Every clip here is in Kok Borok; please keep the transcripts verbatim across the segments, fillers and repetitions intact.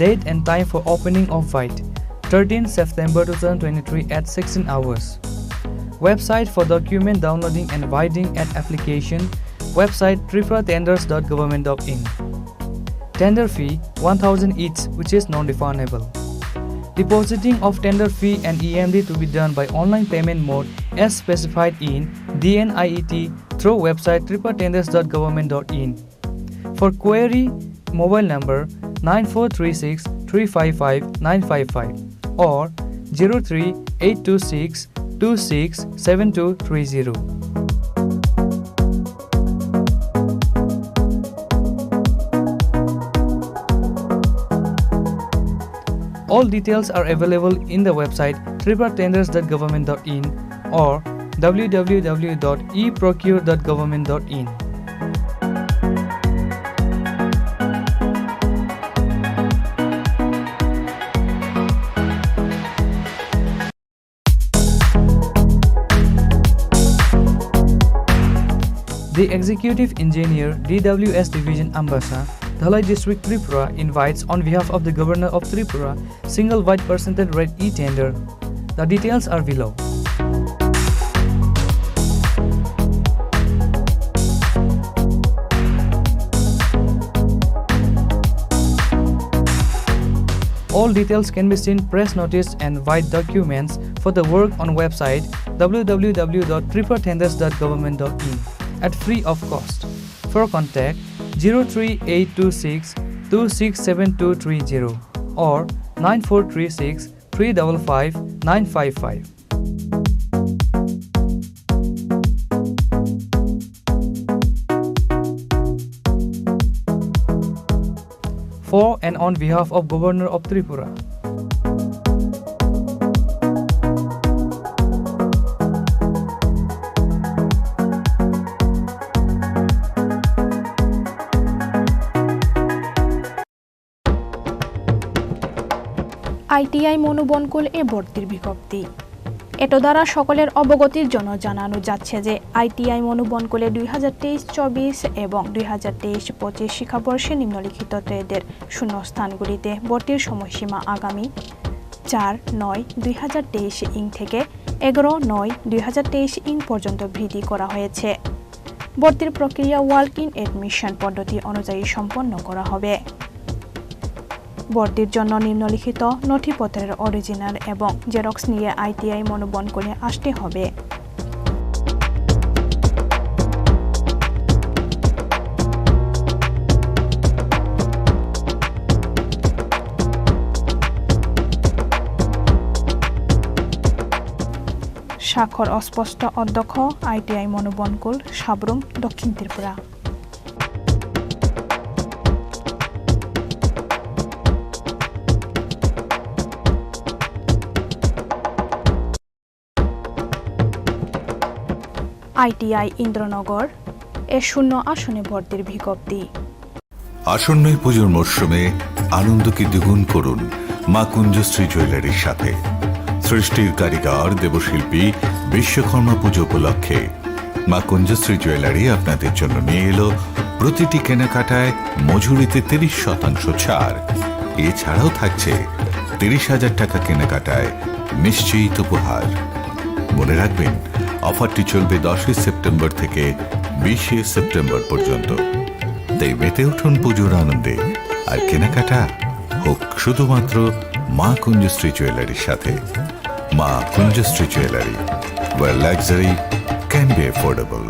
Date and time for opening of bid: thirteenth September two thousand twenty-three at sixteen hours. Website for document downloading and bidding at application website tripura tenders dot government dot in. Tender fee one thousand each, which is non-refundable. Depositing of tender fee and E M D to be done by online payment mode as specified in D N I E T through website tripura tenders dot government dot in. For query, mobile number nine four three six three five five nine five five or zero three eight two six two six seven two three zero. All details are available in the website tripura tenders dot government dot in or w w w dot e procure dot government dot in. The Executive Engineer, D W S Division, Ambasa, Dhalai District, Tripura, invites on behalf of the Governor of Tripura, single wide percentage rate e-tender. The details are below. All details can be seen press notice and wide documents for the work on website w w w dot tripura tenders dot government dot in at free of cost. For contact, zero three eight two six two six seven two three zero or nine four three six three double five nine five five. For and on behalf of Governor of Tripura. I T I Monu Bonkul e bortir bigopti. এতদ্বারা সকলের অবগতির জন্য জানানো যাচ্ছে যে আইটিআই মনু বনকুলে দুই হাজার তেইশ চব্বিশ এবং দুই হাজার তেইশ পঁচিশ শিক্ষাবর্ষে নিম্নলিখিত ট্রেডের শূন্যস্থানগুলিতে ভর্তির সময়সীমা আগামী চার নয় দুই হাজার তেইশ ইং থেকে এগারো নয় দুই হাজার তেইশ ইং পর্যন্ত বৃদ্ধি করা হয়েছে। ভর্তির প্রক্রিয়া ওয়াক ইন অ্যাডমিশন পদ্ধতি অনুযায়ী সম্পন্ন করা হবে। ভর্তির জন্য নিম্নলিখিত নথিপত্রের অরিজিনাল এবং জেরক্স নিয়ে আইটিআই মনু বনকুলে আসতে হবে। স্বাক্ষর অস্পষ্ট, অধ্যক্ষ, আইটিআই মনু বনকুল, সাব্রুম, দক্ষিণ ত্রিপুরা। আইটিআই ইন্দ্রনগর এ শূন্য আসনে ভর্তির বিজ্ঞপ্তি। আসন্ন এই পুজোর মরশুমে আনন্দকে দ্বিগুণ করুন মা কুঞ্জশ্রী জুয়েলারির সাথে। সৃষ্টির কারিগর দেবশিল্পী বিশ্বকর্মা পুজো উপলক্ষে মা কুঞ্জশ্রী জুয়েলারি আপনাদের জন্য নিয়ে এলো প্রতিটি কেনাকাটায় মজুরিতে তিরিশ শতাংশ ছাড়। এছাড়াও থাকছে তিরিশ হাজার টাকা কেনাকাটায় নিশ্চিত উপহার। মনে রাখবেন, অফারটি চলবে দশই সেপ্টেম্বর থেকে বিশে সেপ্টেম্বর পর্যন্ত। তাই মেতে উঠুন পুজোর আনন্দে, আর কেনাকাটা হোক শুধুমাত্র মা কুঞ্জশ্রী জুয়েলারির সাথে। মা কুঞ্জশ্রী jewellery, where luxury can be affordable.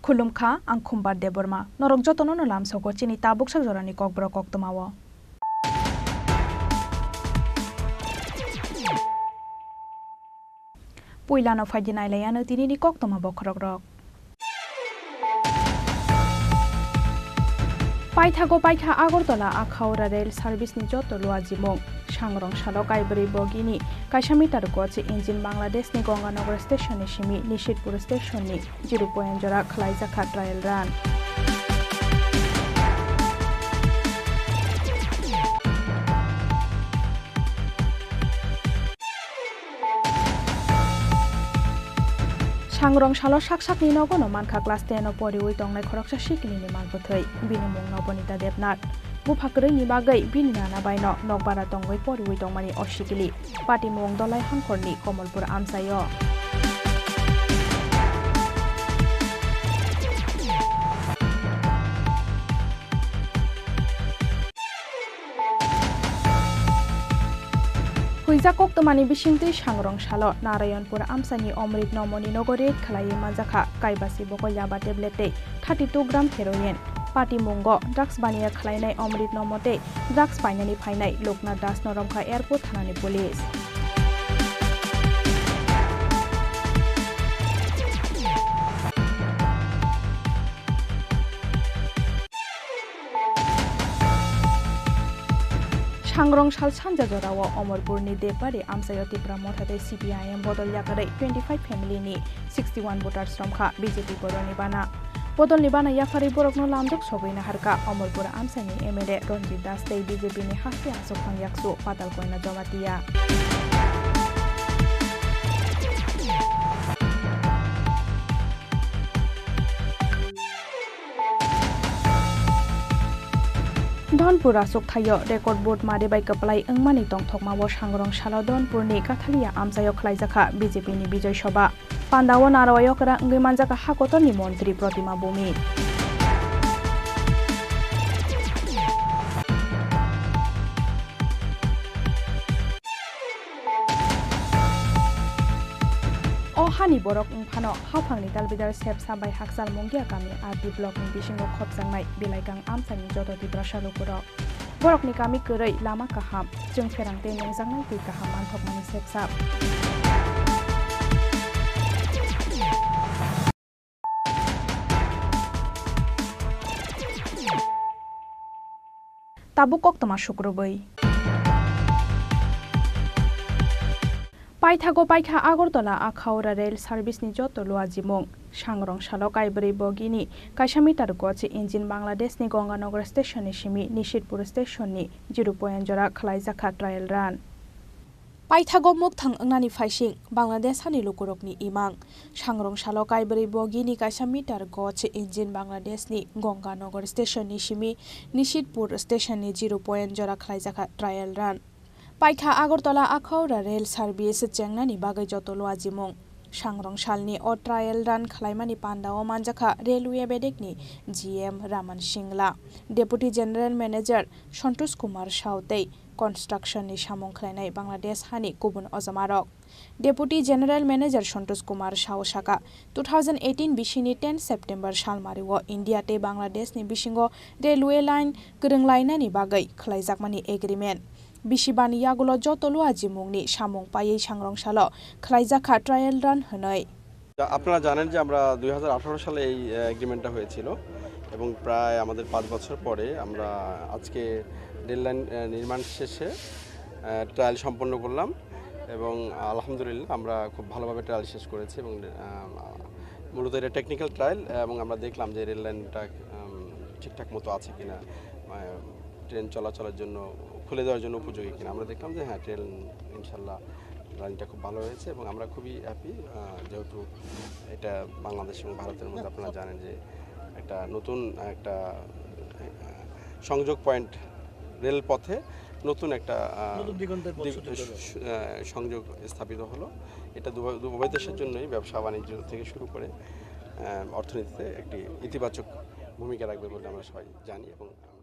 Khulumkha, ang Khumbar Debbarma. Norok jotono no lamsogo chini tabuksa jorani kokborok koktwmao. Puilano phaidi nailaiano tinini koktwma bokhorokrok. Paithago paikha Agartala Akhaura rail service ni joto luajimung. Sangrong salo kaibrwi bogini kaisa meter gochi engine Bangladesh ni Ganganagar station ni simi Nishitpur station ni zero point jora khwlaijakha trial run. Sangrong salo sak sakni nogono mankha class ten o poriwi tongnai khoroksa sikilini malbwthwi. Bini mung Nobonita Debnath. Bupha kwrwini bagwi bini nana baino nokbara tongwi poriwi tongmani o sikili. Patimung Dolai Hangkhorni Komolpur amchaio. Huijak koktwmani bisingtwi Sangrong salo Narayanpur amchaini Omrit Nomoni nogo raid khlaiwi manjakha kaibasi bokolyaba tablet tei thirty two gram heroin. Patimungo drugs baniya khlainai Omrit Nomo tei drugs painani phainai Loknath Das no romkha airport thanani police. Sangrong sal sanja jorao Omorpurni Depari amchaio Tipra Motha tei C P I M bodol yakarwi twenty five family ni sixty one voters romkha B J P bodolni bana. Bodolni bana yapharwi borokno lamjak sogwi naharkha Omorpur amchaini M L A Ranjit Das tei B J P ni haste aswk phang yaksu Patal Koina Jamatia. Dhonpur aswk thaio record vote mari bai kwplai wngmani tongthokmao Sangrong salo Dhonpurni Kathalia amchaio khlaijakha B J P ni Bijoy Sobha. Pandao narwai okra wngwi manjakha ha kotorni montri Protima Bhumik. O hani borok wngphano haphangni talbidal sepsa bai Hakchal Mungia kami R D block ni bisingo khopjaknai Bilaikang amchaini joto Tiprasa lukurok. Borokni kami kwrwi, lama kaham, chwng pherang tei nungjaknai twi kaham manthokmani sepsa. Tabuk koktwma sukrubwi. Paithago paikha Agartala Akhaura rail service ni joto luajimung. Sangrong salo kaibrwi bogini kaisa meter gochi engine Bangladesh ni Ganganagar station ni simi Nishitpur station ni zero point jora khwlaijakha trial run. Paithago mukthang wngnani phaising Bangladesh hani lukurokni imang. Sangrong salo kaibrwi bogini kaisa meter gochi engine Bangladesh ni Ganganagar station ni simi Nishitpur station ni zero point jora khwlaijakha trial run. Paikha Agartala Akhaura rail service chengnani bagwi joto luajimung. Sangrong salni o trial run khwlaimani pandao manjakha railway bedekni G M Raman Singla, Deputy General Manager Santosh Kumar Saw tei construction ni samung khwlainai Bangladesh hani kubun ojomarok. Deputy General Manager Santosh Kumar Saw saka, two thousand eighteen bisini ten September salmario India tei Bangladesh ni bisingo railway line kwrwnglainani bagwi khwlaijakmani agreement. Bisi bani yagulo joto luajimungni samung paiwi Sangrong salo khwlaijakha trial run hwnwi. তা আপনারা জানেন যে আমরা দুই হাজার আঠারো সালে এই, আহ, এগ্রিমেন্টটা হয়েছিল এবং প্রায় আমাদের পাঁচ বছর পরে আমরা আজকে রেল লাইন, আহ, নির্মাণ শেষে, আহ, ট্রায়াল সম্পন্ন করলাম এবং আলহামদুলিল্লাহ আমরা খুব ভালোভাবে ট্রায়াল শেষ করেছি এবং, আহ, মূলত এটা টেকনিক্যাল ট্রায়াল এবং আমরা দেখলাম যে রেল লাইনটা, উম, ঠিকঠাক মতো আছে কিনা, আহ, ট্রেন চলাচলের জন্য, খুলে দেওয়ার জন্য উপযোগী কিনা। আমরা দেখলাম যে হ্যাঁ, ট্রেন ইনশাল্লাহ লাইনটা খুব ভালো হয়েছে এবং আমরা খুবই হ্যাপি, আহ, যেহেতু এটা বাংলাদেশ এবং ভারতের মধ্যে আপনারা জানেন যে একটা নতুন একটা, আহ, সংযোগ পয়েন্ট, রেলপথে নতুন একটা, আহ, নতুন দিগন্তের পথ দিগ-, সূচিত হলো। স-, আহ, সংযোগ স্থাপিত হলো। এটা দুভা-, উভয় দেশের জন্যই ব্যবসা বাণিজ্য থেকে শুরু করে, আহ, অর্থনীতিতে একটি ইতিবাচক ভূমিকা রাখবে বলে আমরা সবাই জানি এবং আমরা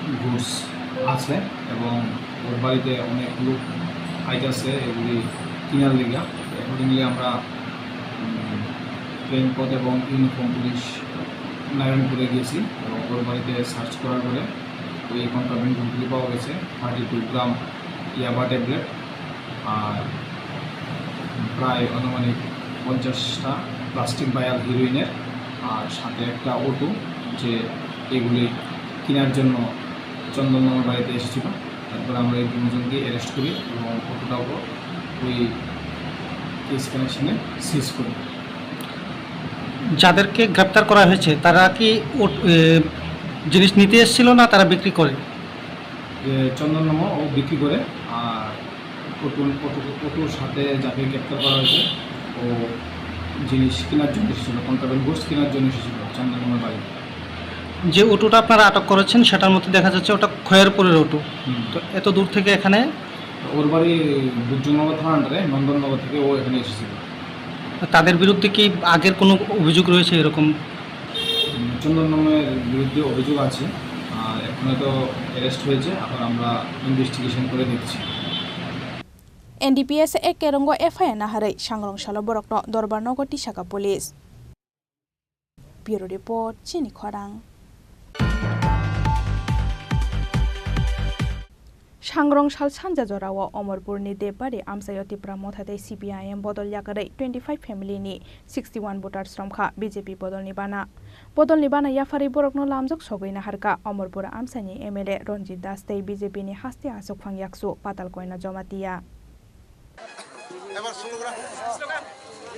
গুডস আছে এবং ওর বাড়িতে অনেক লোক আইতাছে এগুলি কিনার লিগা। অ্যাকর্ডিংলি আমরা প্লেন পথ এবং ইউনিফর্ম পুলিশ নারায়ণপুরে গেছি এবং ওর বাড়িতে সার্চ করার পরে ওই কন্ট্রাব্যান্ড গুলি পাওয়া গেছে, থার্টি টু গ্রাম ইয়াবা ট্যাবলেট, আর প্রায় আনুমানিক পঞ্চাশটা প্লাস্টিক ভায়াল হিরোইনের, আর সাথে একটা অটো, যে এগুলি কেনার জন্য চন্দন মামার বাড়িতে এসেছিল। তারপরে আমরা এই দুজনকে অ্যারেস্ট করি এবং অটোটাও ওই কেস কানেকশনে সিজ করি। যাদেরকে গ্রেপ্তার করা হয়েছে, তারা কি ওট-, এ, জিনিস নিতে এসেছিল না তারা বিক্রি করে? এ, চন্দন মামা ও বিক্রি করে, আর অটো, অটো, অটোর সাথে যাকে গ্রেপ্তার করা হয়েছে, ও জিনিস কেনার জন্য এসেছিল, কন্ট্রাব্যান্ড গুডস কেনার জন্য এসেছিল চন্দন মামার বাড়ি। যে অটোটা আপনারা আটক করেছেন, সেটার মধ্যে দেখা যাচ্ছে ওটা খয়েরপুরের অটো। হুম। তো এত দূর থেকে এখানে? ওর বাড়ি দুর্যোধননগর থানা আন্ডারে, নন্দননগর থেকে ও এখানে এসেছিল। তাদের বিরুদ্ধে কি আগের কোনো অভিযোগ রয়েছে এরকম? উম, চন্দন মামার বিরুদ্ধে অভিযোগ আছে, আর এখন হয়তো অ্যারেস্ট হয়েছে, এখন আমরা ইনভেস্টিগেশন করে দেখছি। N D P S A Kerongo F I R naharwi Sangrong salo borokno Dorbar nogo tisaka police. Bureau Report, Chini Khorang. Sangrong sal sanja jorao Omorpurni Debari amchaio Tipra Motha tei C P I M bodol yakarwi twenty five family ni sixty one voters romkha B J P bodolni bana. Bodolni bana yapharwi borokno lamjak sogwi naharkha Omorpur amchaini M L A Ranjit Das tei B J P ni haste achukphang yaksu Patal Koina Jamatia. এবার স্লোগান।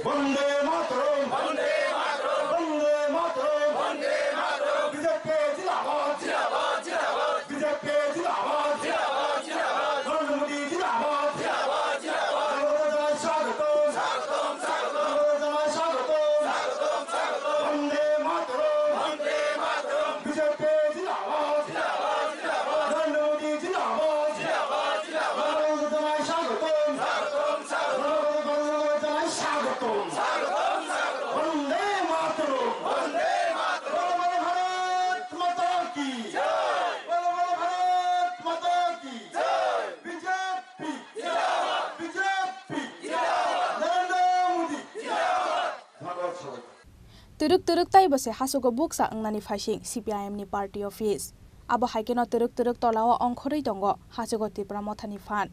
বন্দে মাতরম। বন্দে মাতরম। বন্দে মাতরম। বন্দে মাতরম। বিজেপি জিন্দাবাদ। জিন্দাবাদ, জিন্দাবাদ। বিজেপি জিন্দাবাদ। জিন্দাবাদ, জিন্দাবাদ। নরেন্দ্র মোদী জিন্দাবাদ। জিন্দাবাদ, জিন্দাবাদ। নরেন্দ্র মোদী জানাই স্বাগতম। স্বাগতম, স্বাগতম। নরেন্দ্র মোদী জানাই স্বাগতম। স্বাগতম, স্বাগতম। বন্দে মাতরম। বন্দে মাতরম। বিজেপি জিন্দাবাদ। জিন্দাবাদ, জিন্দাবাদ। নরেন্দ্র মোদী জিন্দাবাদ। জিন্দাবাদ, জিন্দাবাদ। নরেন্দ্র মোদী জানাই স্বাগতম। স্বাগতম, স্বাগতম। নরেন্দ্র মোদী জানাই স্বাগতম। স্বাগতম, স্বাগতম। বন্দে মাতরম। বন্দে মাতরম। বলো, বলো ভারত মাতা কি জয়। বলো, বলো ভারত মাতা কি জয়। বিজেপি জিন্দাবাদ। বিজেপি জিন্দাবাদ। নরেন্দ্র মোদী জিন্দাবাদ। ধন্যবাদ সবাইকে। Twrwk twrwk taibo se hachugo bukcha wngnani phaising C P I M ni party office. Abo hai kheno twrwk twrwk tolao ongkhorwi tongo hachugo Tipra Mothani phan.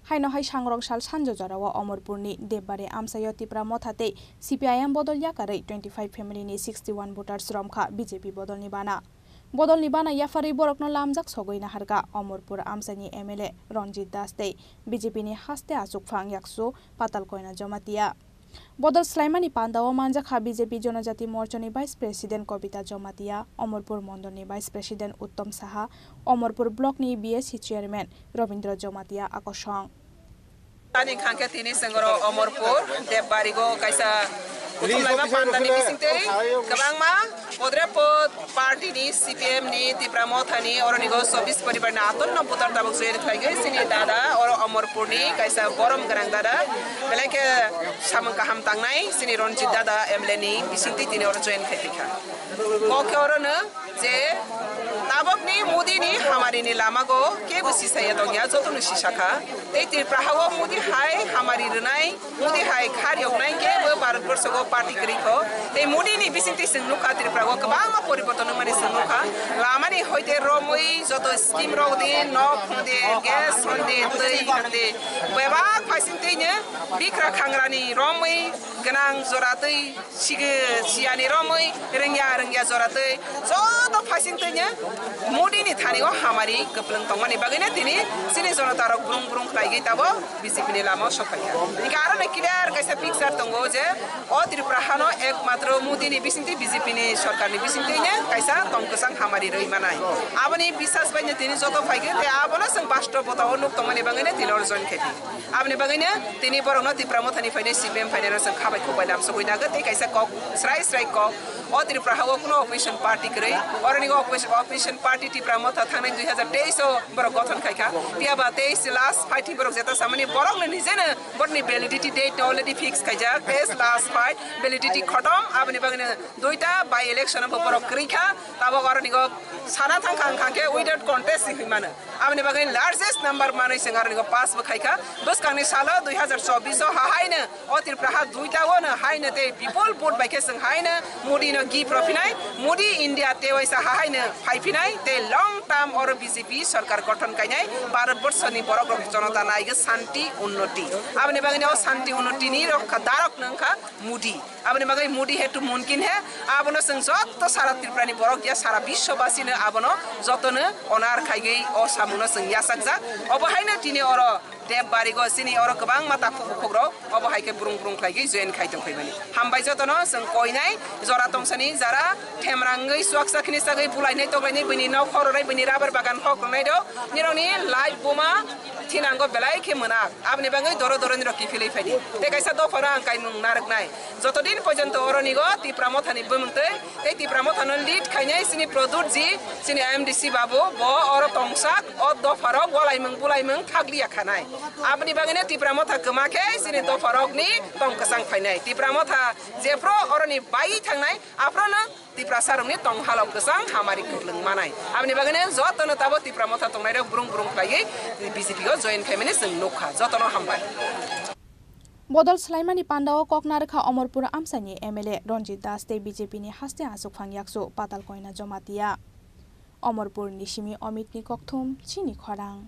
Haino hai Sangrong sal sanjo jorao Omorpurni Debbarwi amchaio Tipra Motha tei C P I M bodol yakarwi twenty five family ni sixty one voters romkha B J P bodolni bana. Bodolni bana yapharwi borokno lamjak sogwi naharkha Omorpur amchaini M L A Ranjit Das tei B J P ni haste achukphang yaksu Patal Koina Jamatia. Bodol swlaimani pandao manjakha B J P Jonojati Morchani Vice President Kobita Jamatia, Omorpur Mondolni Vice President Uttom Saha, Omorpur Blockni B S C Chairman Robindra Jamatia akosong. Ani khangkhe tini sengoro Omorpur Debbarwi go kaisa kuthumlaima pandani bisingtwi kwbangma podre pod party ni C P M ni Tipra Motha ni oroni go chobbish poribar ni aton no butar tabuk join khlaigwi chini dada oro Omorpur ni kaisa borom gwnang dada belai khe samung kaham tangnai chini Ranjit dada M L A ni bisingtwi tini oro join khai kha. Kok khe oro no je tabok ni Modi ni hamari ni lama go kebo sisaya tongya joto no sisa kha. Tei Tripura ha o Modi hai hamari rwnai Modi hai khar yoknai khe bo Bharat borsho go party kwrwi kho. Tei Modi ni bisingtwi chwng nukha Tripura o kwbangma poriborton wngmani chwng nukha. Lama ni hoite romwi joto scheme rok di, nok hwn di, gas hwn di, twi hwn di. Bebak phaising twi no bikra khangra ni romwi gwnang jora twi sigi siya ni romwi rwngya rwngya jora twi joto phaising twi no Modi ni thani o hamari kwplwng tongmani bagwi no tini chini jonota rok brung brung khlaigwi tabo B J P ni lama o sok phaikha. Hinkhe aro no clear kaisa picture tongo je o Tripura hano ekmatro Modi ni bisingtwi B J P ni sorkar ni bisingtwi no kaisa tong kwchang hamari rwi manai. Aboni bisas bai no tini joto phaikhe tei abono chwng bastob bota o nuk tongmani bagwi no tini oro join khaikha. Aboni bagwi no tini borok no Tipra Motha ni phainai C P M phainai no chwng khabai khukbai lamsogwi nagwi tei kaisa kok srai srai kok O Tripura ha o kuno opposition party kwrwi, oroni opposition, opposition party Tipra Motha thangnai dui hazar teis o borok gothon khaikha. Phiya ba teis last fight hi borok jeta samani borok le nijeno borokni validity date already fix khaijak. Teis last fight, validity khotom, aboni bagwi no duita by election bo borok kwrwi kha. Tabok oroni go sana thang kha, wngkha khe without contest hinwi mano. Aboni bagwi largest number manwi chwng aroni go pass bo khaikha. Bwskangni salo dui hazar chobbish o ha haino o Tripura ha duita o no haino tei bipul vote bai khe chwng haino Modi no gift rw phinai. Modi India tewaisa ha haino phai phinai tei long term oro B J P sarkar gothon kainai. Bharat borso ni borok rok jonota naigo shanti unnoti. Aboni bagwi no shanti unnoti ni rokha darok no wngkha Modi. Aboni bagwi Modi hai to mumkin hai, abono chwng joto sara Tripura ni borok ya sara biswabasi no abono jotono honor khaigwi o samung no chwng yachakjak. Obo haino tini oro Debbargo chini oro kwbangma takhuk bukhuk rok obo hai khe brung brung khlaigwi join khai tong phaimani. Hambai jotono chwng koinai jora tongsani jara themrangwi chuaksa khini sagwi bulainai toklainai bini nok khororai bini rubber bagan khok tongnai do nirokni life buma thinango belai khe mwnak. Aboni bagwi doro doro nirok kiphilwi phaidi. Tei kaisa dophano ang kaimung narwknai. Jotodin porjonto oronigo Tipra Mothani bumung tei, tei Tipra Mothano lead khainai chini Pradyut ji, chini M D C babu, bo oro tongsak, o dopharok walaimung bulaimung thakliya khanai. Aboni bagwino Tipra Motha kwma khe chini dopharokni tong kwchang phainai. Tipra Motha jephru oroni bai thangnai, aphruno Tiprasarokni tong halok kwchang hamari kwplwng manai. Aboni bagwino jotono tabo Tipra Motha tongnairok brung brung khlaiwi B J P o join khaimani chwng nukha. Jotono hambai. Bodol swlaimani pandao kok narwkha Omorpur amchaini M L A Ranjit Das tei B J P ni haste achukphang yakchu Patal Koina Jamatia. Omorpur ni simi Amit ni kokthum chini khorang.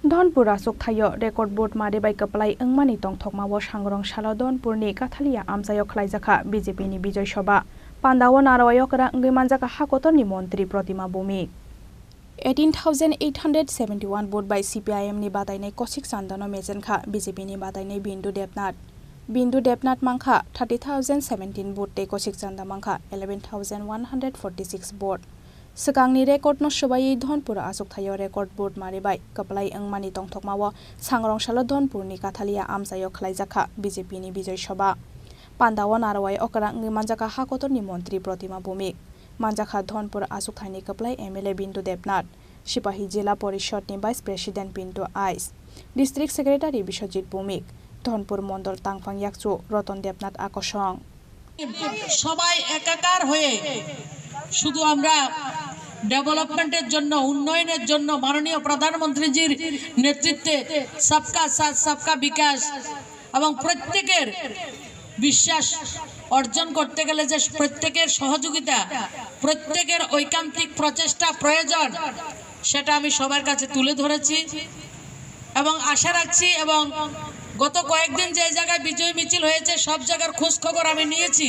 Dhonpur achuk thaio record vote mari bai kwplai wngmani tongthokma o Sangrong salo Dhonpur ni Kathalia amchaio khlaijakha B J P ni Bijoy Sabha. Pandao narwai okra wngwi manjakha ha kotor ni montri Protima Bhumik. Eighteen thousand eight hundred seventy one vote bai C P I M ni batainai Kosik Chandano mechenkha, B J P ni batainai Bindu Debnath. Bindu Debnath mankha thirty thousand seventeen vote tei Kosik Chanda mankha eleven thousand one hundred forty six vote. Swkangni record no swbaiwi Dhonpur achuk thaio record vote mari bai kwplai wngmani tongthokma o Sangrong salo Dhonpur ni Kathalia amchaio khlaijakha B J P ni Bijoy Sabha. Pandao narwai okra wngwi manjakha ha kotor ni montri Protima Bhumik. Manjakha Dhonpur achuk thaini kwplai M L A Bindu Debnath, Sipahi Jila Porishad ni Vice President Pintu Ais, District Secretary Biswajit Bhumik, Dhonpur Mondol Tangphang Yakchu Roton Debnath Akosong. সবাই একাকার হয়ে শুধু আমরা ডেভেলপমেন্টের জন্য, উন্নয়নের জন্য মাননীয় প্রধানমন্ত্রীজির নেতৃত্বে সবকা সাথ সবকা বিকাশ এবং প্রত্যেকের বিশ্বাস অর্জন করতে গেলে যে প্রত্যেকের সহযোগিতা, প্রত্যেকের ঐকান্তিক প্রচেষ্টা প্রয়োজন, সেটা আমি সবার কাছে তুলে ধরেছি এবং আশা রাখছি। এবং গত কয়েকদিন যে জায়গায় বিজয় মিছিল হয়েছে, সব জায়গার খোঁজ খবর আমি নিয়েছি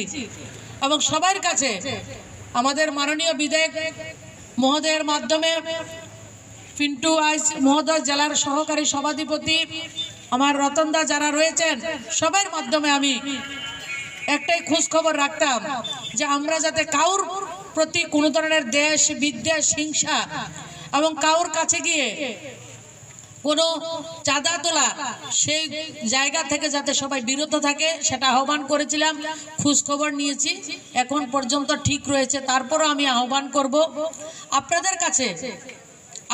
এবং সবার কাছে আমাদের মাননীয় বিধায়ক মহোদয়ের মাধ্যমে, পিন্টু আইস মহোদয়, জেলার সহকারী সভাধিপতি, আমার রতনদা, যারা রয়েছেন, সবার মাধ্যমে আমি একটাই খোঁজ খবর রাখতাম যে আমরা যাতে কাউর প্রতি কোনো ধরনের দ্বেষ, বিদ্বেষ, হিংসা এবং কাউর কাছে গিয়ে কোনো চাঁদা তোলা, সেই জায়গা থেকে যাতে সবাই বিরত থাকে, সেটা আহ্বান করেছিলাম। খোঁজ খবর নিয়েছি, এখন পর্যন্ত ঠিক রয়েছে। তারপরও আমি আহ্বান করব আপনাদের কাছে,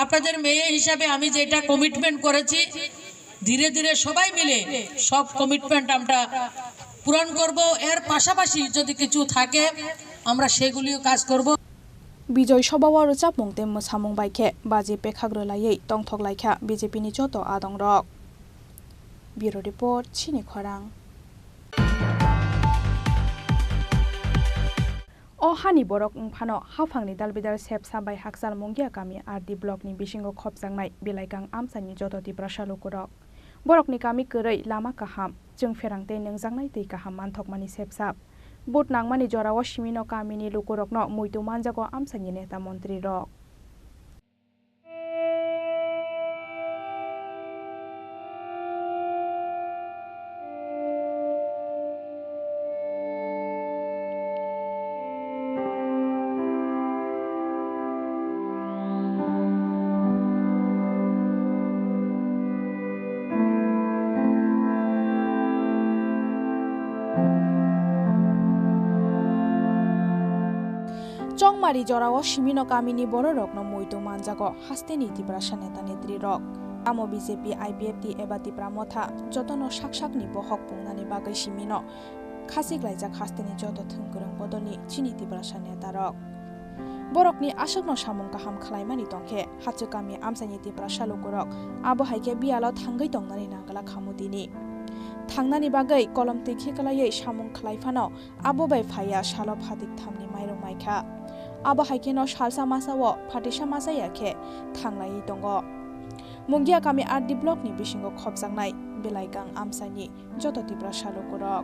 আপনাদের মেয়ে হিসাবে আমি যেটা কমিটমেন্ট করেছি, ধীরে ধীরে সবাই মিলে সব কমিটমেন্ট আমরা পূরণ করব। এর পাশাপাশি যদি কিছু থাকে, আমরা সেগুলিও কাজ করব। Bijoy Sabha o rwchapmung tei mwsamung bai khe baji pekhak rwlaiwi tongthok lai kha B J P ni joto adongrok. Bureau Report, Chini Khorang. O hani borok wng phano haphangni dalbidal Sepsa bai Hakchal Mungia kami R D block ni bisingo khopjaknai Bilaikang amchaini joto Tiprasa lukurok. Borokni kami kwrwi, lama kaham, chwng pherang tei nwngjaknai twi kaham manthokmani sepsa. Vote nangmani jorao simino kamini lukurokno muitu manjago amchaini neta montrirok. Chongmari jorao simino kamini bororokno muitu manjago hasteni Tiprasa neta netrirok. Tamo B J P, I P F T eba Tipra Motha jotono sak sakni bohok pungnani bagwi simino khachik laijak hasteni joto thwngkwrwng bodolni chini Tiprasa netarok. Borokni aswkno samung kaham khwlaimani tongkhe, hachwk kami amchaini Tiprasa lukurok abo hai khe biyalo thangwi tongnani nangla khamu tini. Thangnani bagwi kolom twi khiklaiwi samung khwlai phano abo bai phaiya salo phatik thamni mairung maikha. Abo hai kheno salsa masao phatisa masa ya khe thanglaiwi tongo. Mungia kami R D block ni bisingo khopjaknai Belaikang amchaini joto Tiprasa lukurok.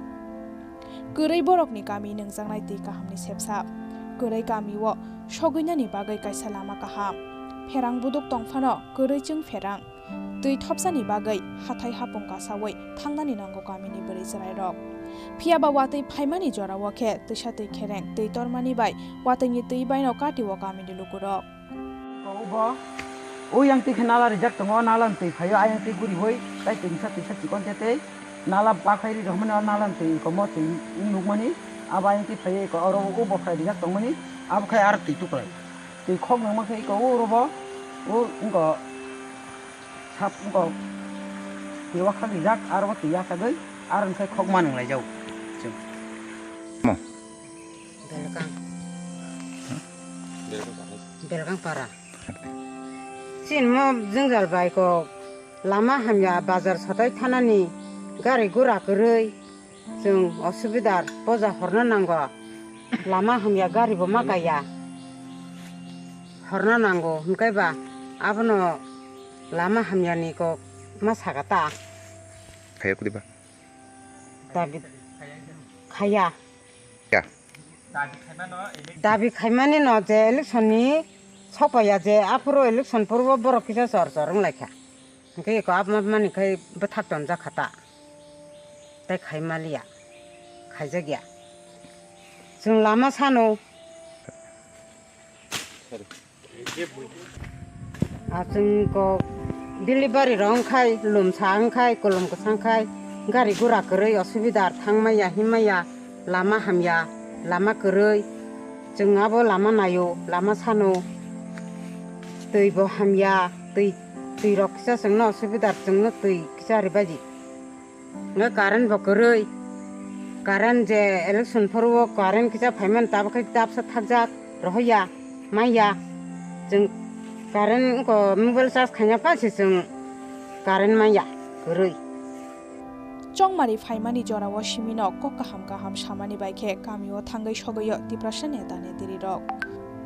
Kwrwi borokni kami nungjaknai twi kahamni sepsa. Kwrwi kamio sogwinani bagwi kaisa lama kaham. Pherang buduk tongphano kwrwi chwng pherang. Twi thopsani bagwi hathai hapung kasawi thangnani nango kamini bwrwi chwrairok. Phiyaba watwi phaimani jorao khe twisa twi khereng twi tormani bai watwini twi baino katio kamini lukurok. Ubo, o yang twi khe nala rijak tongo, nala ni twi phaio, ayang twi guriwi, tai twi misa twisa chikon khe tei nala bakhai ri rwmani, o nala ni twi komo twi nukmani, abo ayang twi phaio, eko oro o bokhrai rijak tongmani, abo khai aro twi tuklai. Twi khok nangma khe eko o robo, o wngko sap wngko twi wakhak rijak, aro bo twi yachagwi, aro hwnkhe khok ma nung laijao chwng. Belkang. Belkang para. Chini mo jwngjal bai kok lama hamya, bazar sotai thanani gari gura kwrwi chwng osubidar poja horna nango. Lama hamya, gari bo ma kaiya. Horna nango hwnkhe ba abono lama hamyani kok ma saka ta. Khaya kudi ba? Dabi khaya. Ya. Dabi khaimani no je election ni sokpaiya je aphuru election purbo borok kisa chor chor wng laikha. Hwnkhe eko abma mani khai bwthak tonjak kha ta. Tai khai maliya. Khaijak ya. Chwng lama sano. Ah, chwng kok delivery rok wngkhai, lumsa wngkhai, kolom kwchang khai, gari gura kwrwi osubidar, thangmaya, himmaya, lama hamya, lama kwrwi. Chwng abo lama naio, lama sano, twi bo hamya, twi, twi rok kisa chwngno osubidar, chwngno twi kisa ribaidi. Hwnkhe current bo kwrwi. Current je election phuru o current kisa phaimani, tabuk khe tapsa thakjak, rohorya, manya. Chwng current wngkha mobile charge khaina phan se chwng current manya, kwrwi. Chongmari phaimani jorao simino kok kaham kaham samani bai khe kamio thangwi sogwio Tiprasa neta netirirok.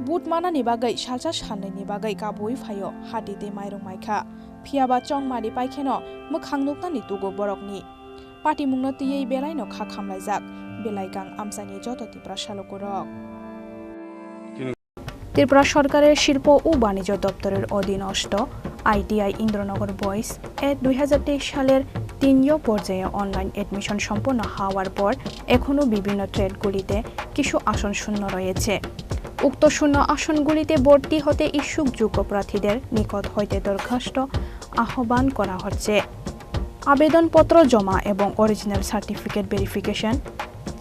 Vote manani bagwi salsa salnwini bagwi kabui phaio, hati tei mairung maikha. Phiyaba chongmari paikheno mwkhang nuknani tugo borokni. Patimungno twiwi belaino kha khamlaijak Belaikang amchaini joto Tiprasa lukurok. Tripura সরকারের শিল্প ও বাণিজ্য দপ্তরের অধীনস্থ আইটিআই ইন্দ্রনগর বয়েজ এ দুই হাজার তেইশ সালের তিন য় পর্যায়ে অনলাইন অ্যাডমিশন সম্পন্ন হওয়ার পর এখনও বিভিন্ন ট্রেডগুলিতে কিছু আসন শূন্য রয়েছে। উক্ত শূন্য আসনগুলিতে ভর্তি হতে ইচ্ছুক যোগ্য প্রার্থীদের নিকট হইতে দরখাস্ত আহ্বান করা হচ্ছে। আবেদনপত্র জমা এবং অরিজিনাল সার্টিফিকেট ভেরিফিকেশন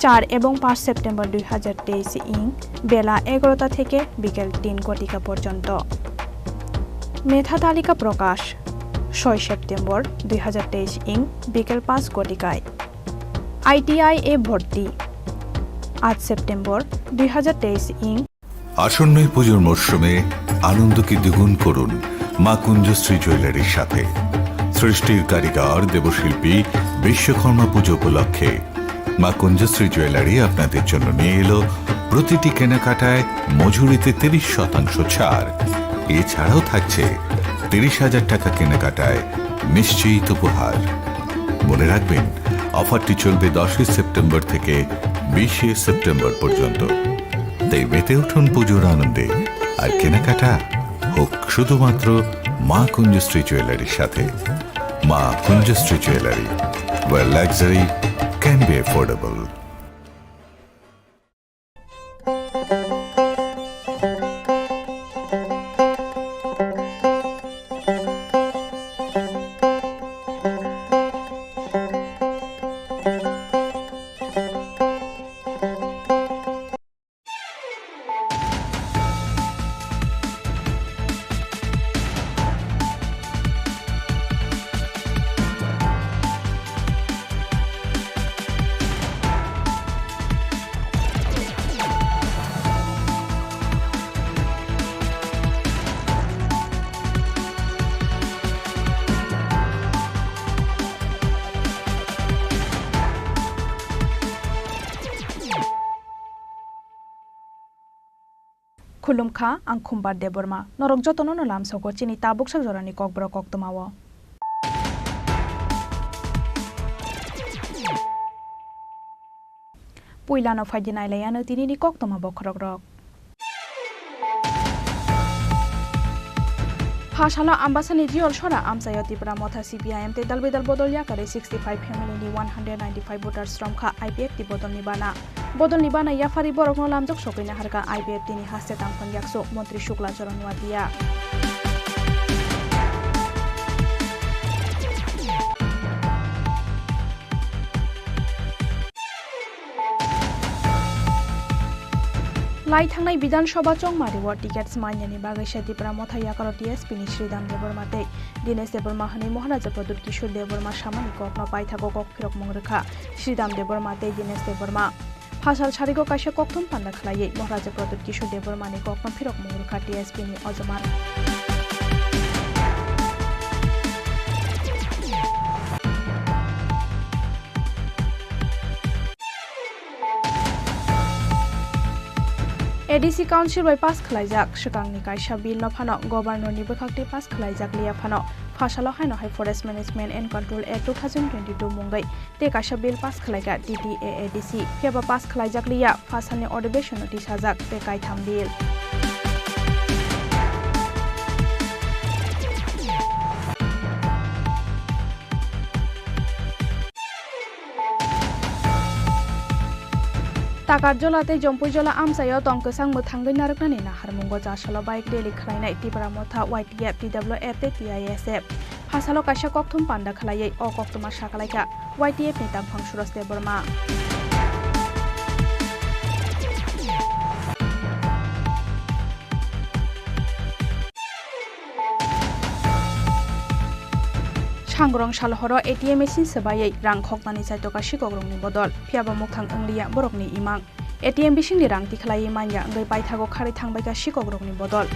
চার এবং পাঁচ সেপ্টেম্বর দুই হাজার তেইশ ইং বেলা এগারোটা থেকে বিকেল তিন ঘটিকা পর্যন্ত। মেধা তালিকা প্রকাশ ছয় সেপ্টেম্বর দুই হাজার তেইশ ইং বিকেল পাঁচ ঘটিকায়। আইটিআই এ ভর্তি আট সেপ্টেম্বর দুই হাজার তেইশ ইং। আসন্ন এই পুজোর মরশুমে আনন্দকে দ্বিগুণ করুন মা কুঞ্জশ্রী জুয়েলারির সাথে। সৃষ্টির কারিগর দেবশিল্পী বিশ্বকর্মা পুজো উপলক্ষে মা কুঞ্জশ্রী জুয়েলারি আপনাদের জন্য নিয়ে এলো প্রতিটি কেনাকাটায় মজুরিতে তিরিশ শতাংশ ছাড়। এছাড়াও থাকছে তিরিশ হাজার টাকা কেনাকাটায় নিশ্চিত উপহার। মনে রাখবেন, অফারটি চলবে দশই সেপ্টেম্বর থেকে বিশে সেপ্টেম্বর পর্যন্ত। তাই মেতে উঠুন পুজোর আনন্দে, আর কেনাকাটা হোক শুধুমাত্র মা কুঞ্জশ্রী জুয়েলারির সাথে। মা কুঞ্জশ্রী jewellery, where luxury can be affordable. Khulumkha, ang Khumbar Debbarma. Norok jotono no lamsogo chini tabuksak jorani kokborok koktwmao. Puilano phaidi nailaiano tinini koktwma bokhorokrok. Phasalo Ambasani Jiyol Sora amchaio Tipra Motha C P I M tei dal bidal bodol yakarwi sixty five family ni one hundred ninety five voters romkha I P F T bodolni bana. Bodolni bana yaphari borokno lamjak sokwi naharkha I P F T ni haste tangphang yaksu Montri Shukla Charan Noatia. Lai thangnai Bidhan Sabha chongmario tickets manyani bagwi se Tipra Motha yakaro T S P ni Sridham Debbarma tei Dinesh Debbarma hwnwi Maharaja Pradyut Kishore Debbarma samani kokno paithago kok phirokmung rwkha Sridham Debbarma tei Dinesh Debbarma. Phasal sarigo kaisa kokthum panda khlaiwi Maharaja Pradyut Kishore Debbarmani kokno phirokmung rwkha T S P ni Ojoman. A D C Council bai pass khlaijak swkangni kaisa bill no phano Governor ni bwkhak twi pass khlaijak liya phano phasalo haino hai Forest Management and Control Act two thousand twenty-two mungwi tei kaisa bill pass khlaikha T T A A D C. Phiya ba pass khlaijak liya, phasalni adhibeshon no tisajak tei kaitham bill. Takarjola tei Jompuijola amchaio tong kwchang mwthangwi narwknani naharmungo chasalo bike rally khlainai Tipra Motha, Y T F, T W F tei T I S F. Phasalo kaisa kokthum panda khlaiwi o koktwma sakalaikha Y T F ni tangphang Suraj Debbarma. Sangrong salhoro A T M machine swbaiwi rang khoknani chaitoka sikokrokni bodol, phiyaba mukthang wngliya borokni imang. A T M bisingni rang tikhlaiwi manya wngwi paithago kharwi thangbaikha sikokrokni bodol.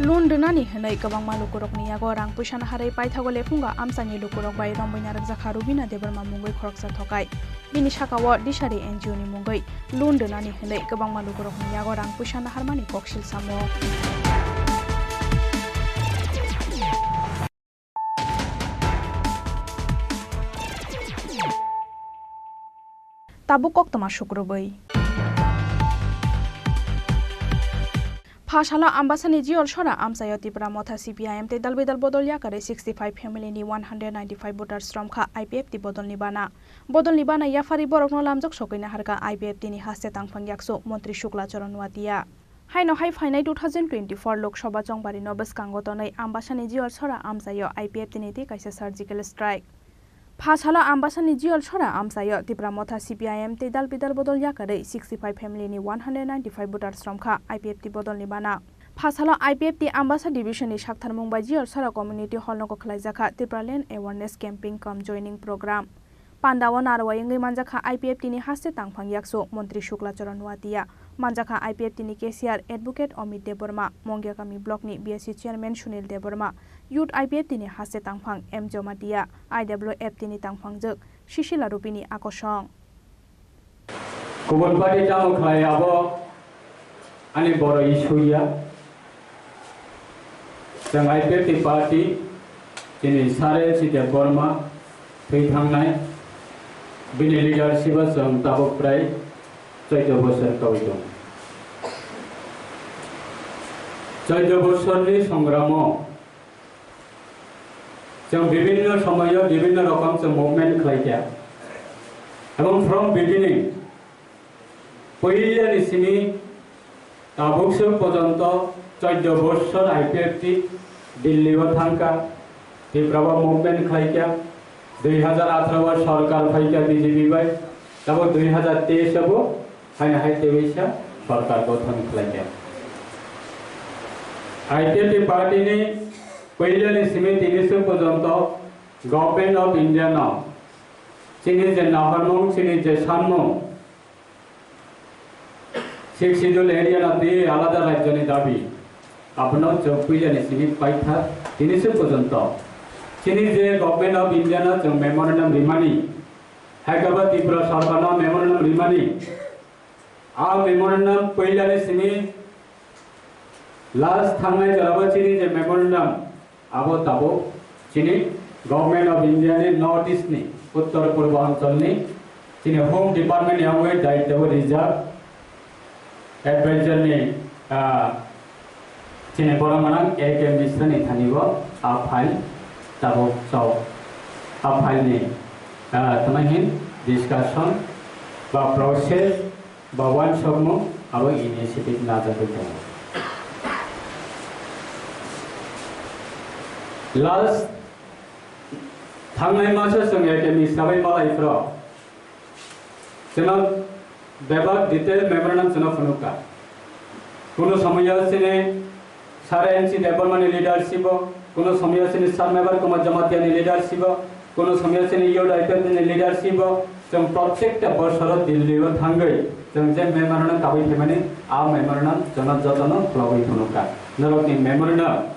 Loan rwnani hwnwi kwbangma lukurokni yago rang puisa naharwi paithago Lephunga amchaini lukurok bai romwi narwkjakha Rubina Debbarma mungwi khoroksa thokai. Bini sakao Dishari N G O ni mungwi loan rwnani hwnwi kwbangma lukurokni yago rang puisa naharmani koksil samo. Tabuk koktwma sukrubwi. Phasalo Ambasani Jiyol Sora amchaio Tipra Motha C P I M tei dal bidal bodol yakarwi sixty five family ni one hundred ninety five voters romkha I P F T bodolni bana. Bodolni bana yaphari borokno lamjak sokwi naharkha I P F T ni haste tangphang yaksu Montri Shukla Charan Noatia. Haino hai phainai two thousand twenty-four Lok Sabha chongbarino bwskango tonwi Ambasani Jiyol Sora amchaio I P F T ni tei kaisa surgical strike. Phasalo Ambasani Jiyol Sora amchaio Tipra Motha C P I M tei dal bidal bodol yakarwi sixty five family ni one hundred ninety five voters romkha I P F T bodolni bana. Phasalo I P F T Ambasa division ni saktharmung bai Jiyol Sora community hall nogo khlaijakha Tipraland awareness camping cum joining program. Pandao narwai wngwi manjakha I P F T ni haste tangphang yaksu Montri Shukla Charan Noatia, manjakha I P F T ni cashier Advocate Amit Debbarma, Mongiakami block ni B S C chairman Sunil Debbarma, youth I P F T ni haste tangphang M Jomatia, I W F T ni tangphangjwk Sisila Rupini akosong. Kubun party tamo khlai abo ani boro issue ya. Chwng I P F T party chini Sare Site Borma thwi thangnai, bini leadership o chwng tabuk prai chwdw bosor kawi tongo. Chwdw bosorni songramo chwng bibinno somoyo bibinno rokom chwng movement khlai kha. Ebong from beginning, puilani simi tabuk se porjonto chwdw bossor I P F T Delhi o thangkha, Tripura o movement khlaikha, dui hajar atharo o sorkar phaikha B J P bai, tabuk dui hajar teis o bo haino hai teisa sorkar gothon khlaikha. I P F T party ni puilani simi tini se porjonto Government of India no chini je nahormung, chini je sanmung, Sixth Schedule area no twi alada rajyoni dabi, abono chwng puilani simi paitha tini se porjonto Chini je Government of India no chwng memorandum rimani, hai khe bo Tripura Sarkar no memorandum rimani, a memorandum puilani simi last thangnai jorabo chini je memorandum, abo tabuk chini Government of India ni North East ni Uttor Purbo Anchal ni chini Home Department ni yangwi daityo rijak. Advisor ni, ah, chini borok manang A K Mishra ni thani bo a file tabuk chao. A file ni, ah, tamo hin discussion ba process ba uansukmung abo initiative najagwi tongo. Last thangnai masa chwng A K Mishra bai malai phro. Chwngno bebak detail memorandum chwngno phunukha. Kuno somoyo chini Sir N C Debbarma ni leadership o, kuno somoyo chini Sir Mebar Kumar Jamatia ni leadership o, kuno somoyo chini Youth I P F T ni leadership o, chwng protekta bosoro Delhi o thangwi chwng je memorandum kabui phaimani, a memorandum chwngno jotono khulogwi phunukha. Norokni memorandum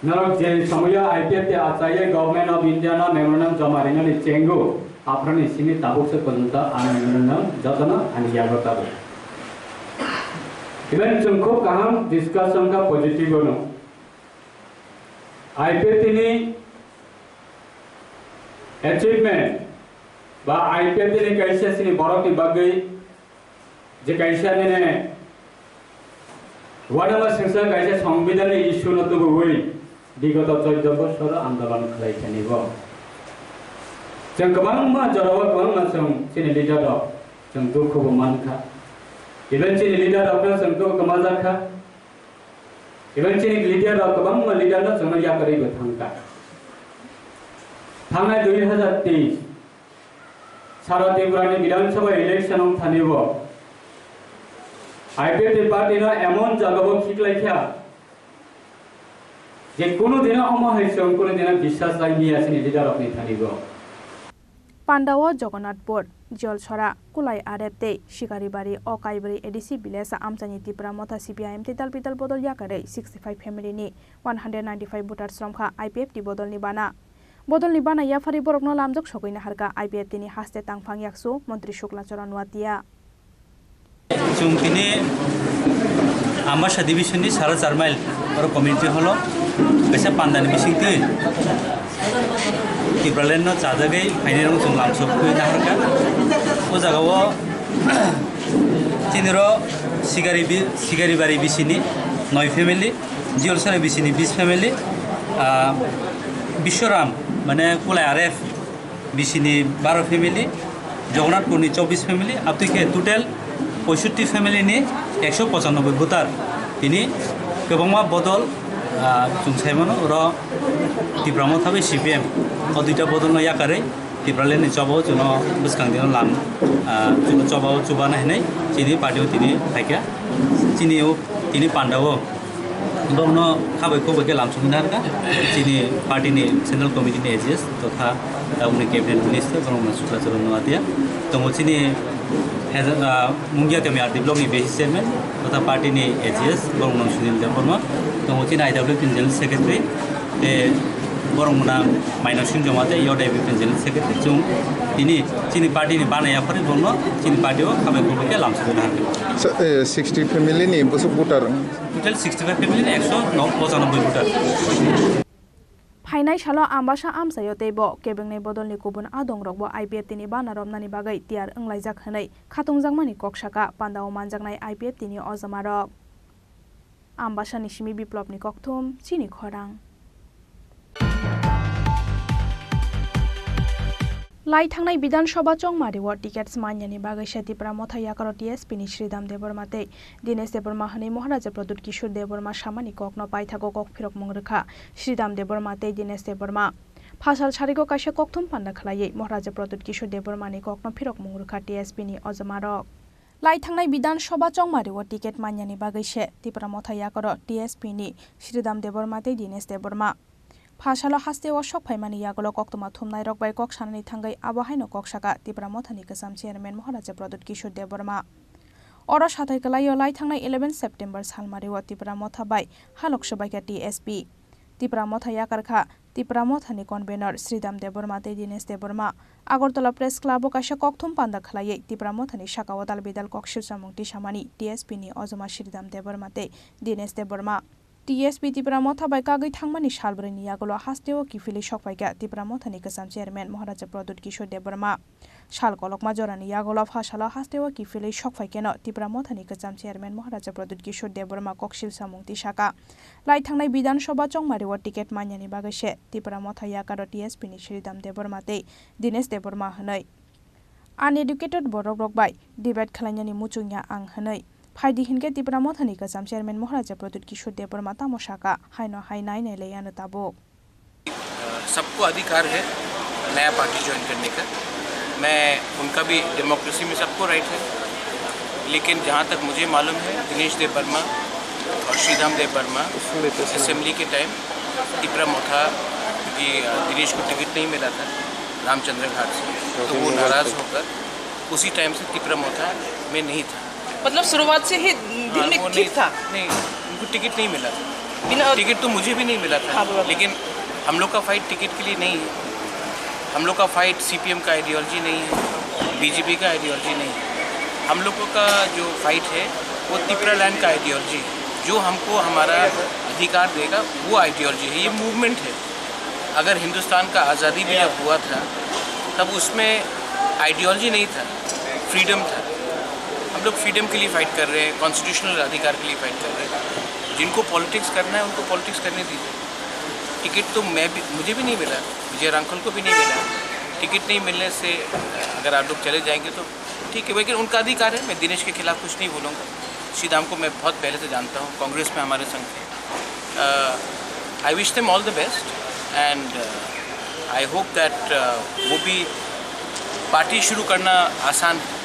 Norok je somoyo I P F T achaiye Government of India no memorandum joma rinani chengo, aphuruni simi tabuk se porjonto a memorandum jotono ani yago tabuk. Even chwng khub kaham discussion kha positive ono. I P F T ni achievement ba I P F T ni kaisa sini borok ni bagwi je kaisa nini uanama sengsa kaisa songbidhan ni issue no tubuwi bigoto choddo bosor andolon khlai thani bo. Chwng kwbangma jorao kwbangma chwng chini leader rok chwng dukhu bo mankha. Even chini leader rok no chwng dukhu kwmajak kha. Even chini leader rok kwbangma leader no chwngno yakarwi bo thangkha. Thangnai dui hazar teis Sara Tripura ni Bidhan Sabha election wng thani bo I P F T party no emon jaga bo khiklai kha je kunu dino omo hai chwng kunu dino biswas lai miya chini leader rok ni thani bo. Pandao Jagannathpur, Jiolsora, Kulai R F tei Sikaribari o Kaibari A D C village amchaini Tipra Motha C P I M tei dal bidal bodol yakarwi sixty five family ni one hundred ninety five voters romkha I P F T bodolni bana. Bodolni bana yapharwi borokno lamjak sogwi naharkha I P F T ni haste tangphang yaksu Montri Shukla Charan Noatia. Chwng tini Ambasa division ni Sara Charmail oro community hall o kaisa pandani bisingtwi Tipraland no chajagwi phainairok chwng lamsok khwi naharkha. O jagao chini ro Sigari bi-, Sigaribari bisini noi family, Jiolsora bisini bis family, ah, Biswaram mane Kulai R F bisini baro family, Jagannathpurni chobbish family, abtwi khe total poisotti family ni ekso pochanoboi voter. Tini kwbangma bodol, ah, chwng sai mano, oro Tipra Motha bai C P M o duita bodolno yakarwi Tipraland ni chobao chwngno bwskang dino lam, ah, chwngno chobao chubana hinwi chini party o tini phaikha. Chini o tini pandao Borokno khabai khukbai khe lamsogwi naharkha chini party ni central committee ni A G S totha tabukni cabinet minister borok no Shukla Charan Noatia. Tongo chini Heza-, ah, Mungia Kami R D block ni B C chairman totha party ni A G S borok no Sunil Debbarma. Tongo chini I W P ni general secretary tei borok mwnang Maino Singh Joma tei Yod I W P ni general secretary. Chwng tini chini party ni bana yaphari borokno chini party o khabai khukbai khe lamsogwi naharkha. So, eh, sixty family ni bwswk voter? Total sixty five family ni ekso pochanoboi voter. Phainai salo Ambasa amchaio teibo kebengni bodolni kubun adongrokbo I P F T ni bana romnani bagwi tiyar wnglaijak hwnwi khatungjakmani kok sakha pandao manjaknai I P F T ni ojomarok. Ambasani simi Biplopni kokthum, chini khorang. Lai thangnai Bidhan Sabha chongmario tickets manyani bagwi se Tipra Motha yakaro T S P ni Sridham Debbarma tei Dinesh Debbarma hwnwi Maharaja Pradyut Kishore Debbarma samani kokno paithago kok phirokmung rwkha Sridham Debbarma tei Dinesh Debbarma. Phasal sarigo kaisa kokthum panda khlaiwi Maharaja Pradyut Kishore Debbarmani kokno phirokmung rwkha T S P ni ojomarok. Lai thangnai Bidhan Sabha chongmario ticket manyani bagwi se Tipra Motha yakaro T S P ni Sridham Debbarma tei Dinesh Debbarma. Phasalo hasteo sok phaimani yagulo koktwma thumnairok bai kok sanani thangwi abo haino kok sakha Tipra Mothani kwcham chairman Maharaja Pradyut Kishore Debbarma. Oro sathai kwlaio lai thangnai eleven September salmario Tipra Motha bai halok swbaikha T S P. Tipra Motha yakarkha Tipra Mothani convener Sridham Debbarma tei Dinesh Debbarma. Agartala Press Club o kaisa kokthum panda khlaiwi Tipra Mothani sakao dal bidal kok silsamung tisamani T S P ni ojoma Sridham Debbarma tei Dinesh Debbarma. T S P Tipra Motha bai kagwi thangmani salbrwi ni yagulo hasteo kiphilwi sokphaikha Tipra Mothani kwcham chairman Maharaja Pradyut Kishore Debbarma. Sal kolokma jorani yagulo pha salo hasteo kiphilwi sokphaikheno Tipra Mothani kwcham chairman Maharaja Pradyut Kishore Debbarma kok silsamung tisaka. Lai thangnai Bidhan Sabha chongmario ticket manyani bagwi se Tipra Motha yakaro T S P ni Sridham Debbarma tei Dinesh Debbarma hwnwi. Uneducated borok rok bai debate khlainani muchungya ang hwnwi. Phaidi hinkhe Tipra Mothani kwcham chairman Maharaja Pradyut Kishore Debbarma tamo saka, haino hai nai nai lai ano tabuk. सबको अधिकार है नया party join करने का। मैं उनका भी डेमोक्रेसी में सबको राइट है। लेकिन जहाँ तक मुझे मालूम है, दिनेश देव वर्मा और श्रीधाम देव वर्मा असेंबली के टाइम तिपरा मोथा, क्योंकि दिनेश को टिकट नहीं मिला था रामचंद्र घाट से, तो वो नाराज होकर उसी टाइम से तिपरा मोथा में नहीं था। मतलब शुरुआत से ही दिल हाँ, में वो ठीक नहीं था। नहीं, उनको टिकट नहीं मिला था। बिना टिकट तो मुझे भी नहीं मिला था। हाँ, बोलो। लेकिन हम लोग का फाइट टिकट के लिए नहीं है। हम लोग का फाइट सीपीएम का आइडियोलॉजी नहीं है, बीजेपी का आइडियोलॉजी नहीं है। हम लोगों का जो फाइट है, वो तिपरा लैंड का आइडियोलॉजी है, जो हमको हमारा अधिकार देगा, वो आइडियोलॉजी है। ये मूवमेंट है। अगर हिंदुस्तान का आज़ादी भी जब हुआ था, तब उसमें आइडियोलॉजी नहीं था, फ्रीडम था। हम लोग फ्रीडम के लिए फाइट कर रहे हैं, कॉन्स्टिट्यूशनल अधिकार के लिए फाइट कर रहे हैं। जिनको पॉलिटिक्स करना है, उनको पॉलिटिक्स करने दीजिए। टिकट तो मैं भी, मुझे भी नहीं मिला, विजय रांखल को भी नहीं मिला। टिकट नहीं मिलने से अगर आप लोग चले जाएंगे तो ठीक है, लेकिन उनका अधिकार है। मैं दिनेश के खिलाफ कुछ नहीं बोलूँगा। श्रीधाम को मैं बहुत पहले से जानता हूँ, कांग्रेस में हमारे संग थे। I wish them all the best and I hope that वो भी, पार्टी शुरू करना आसान है,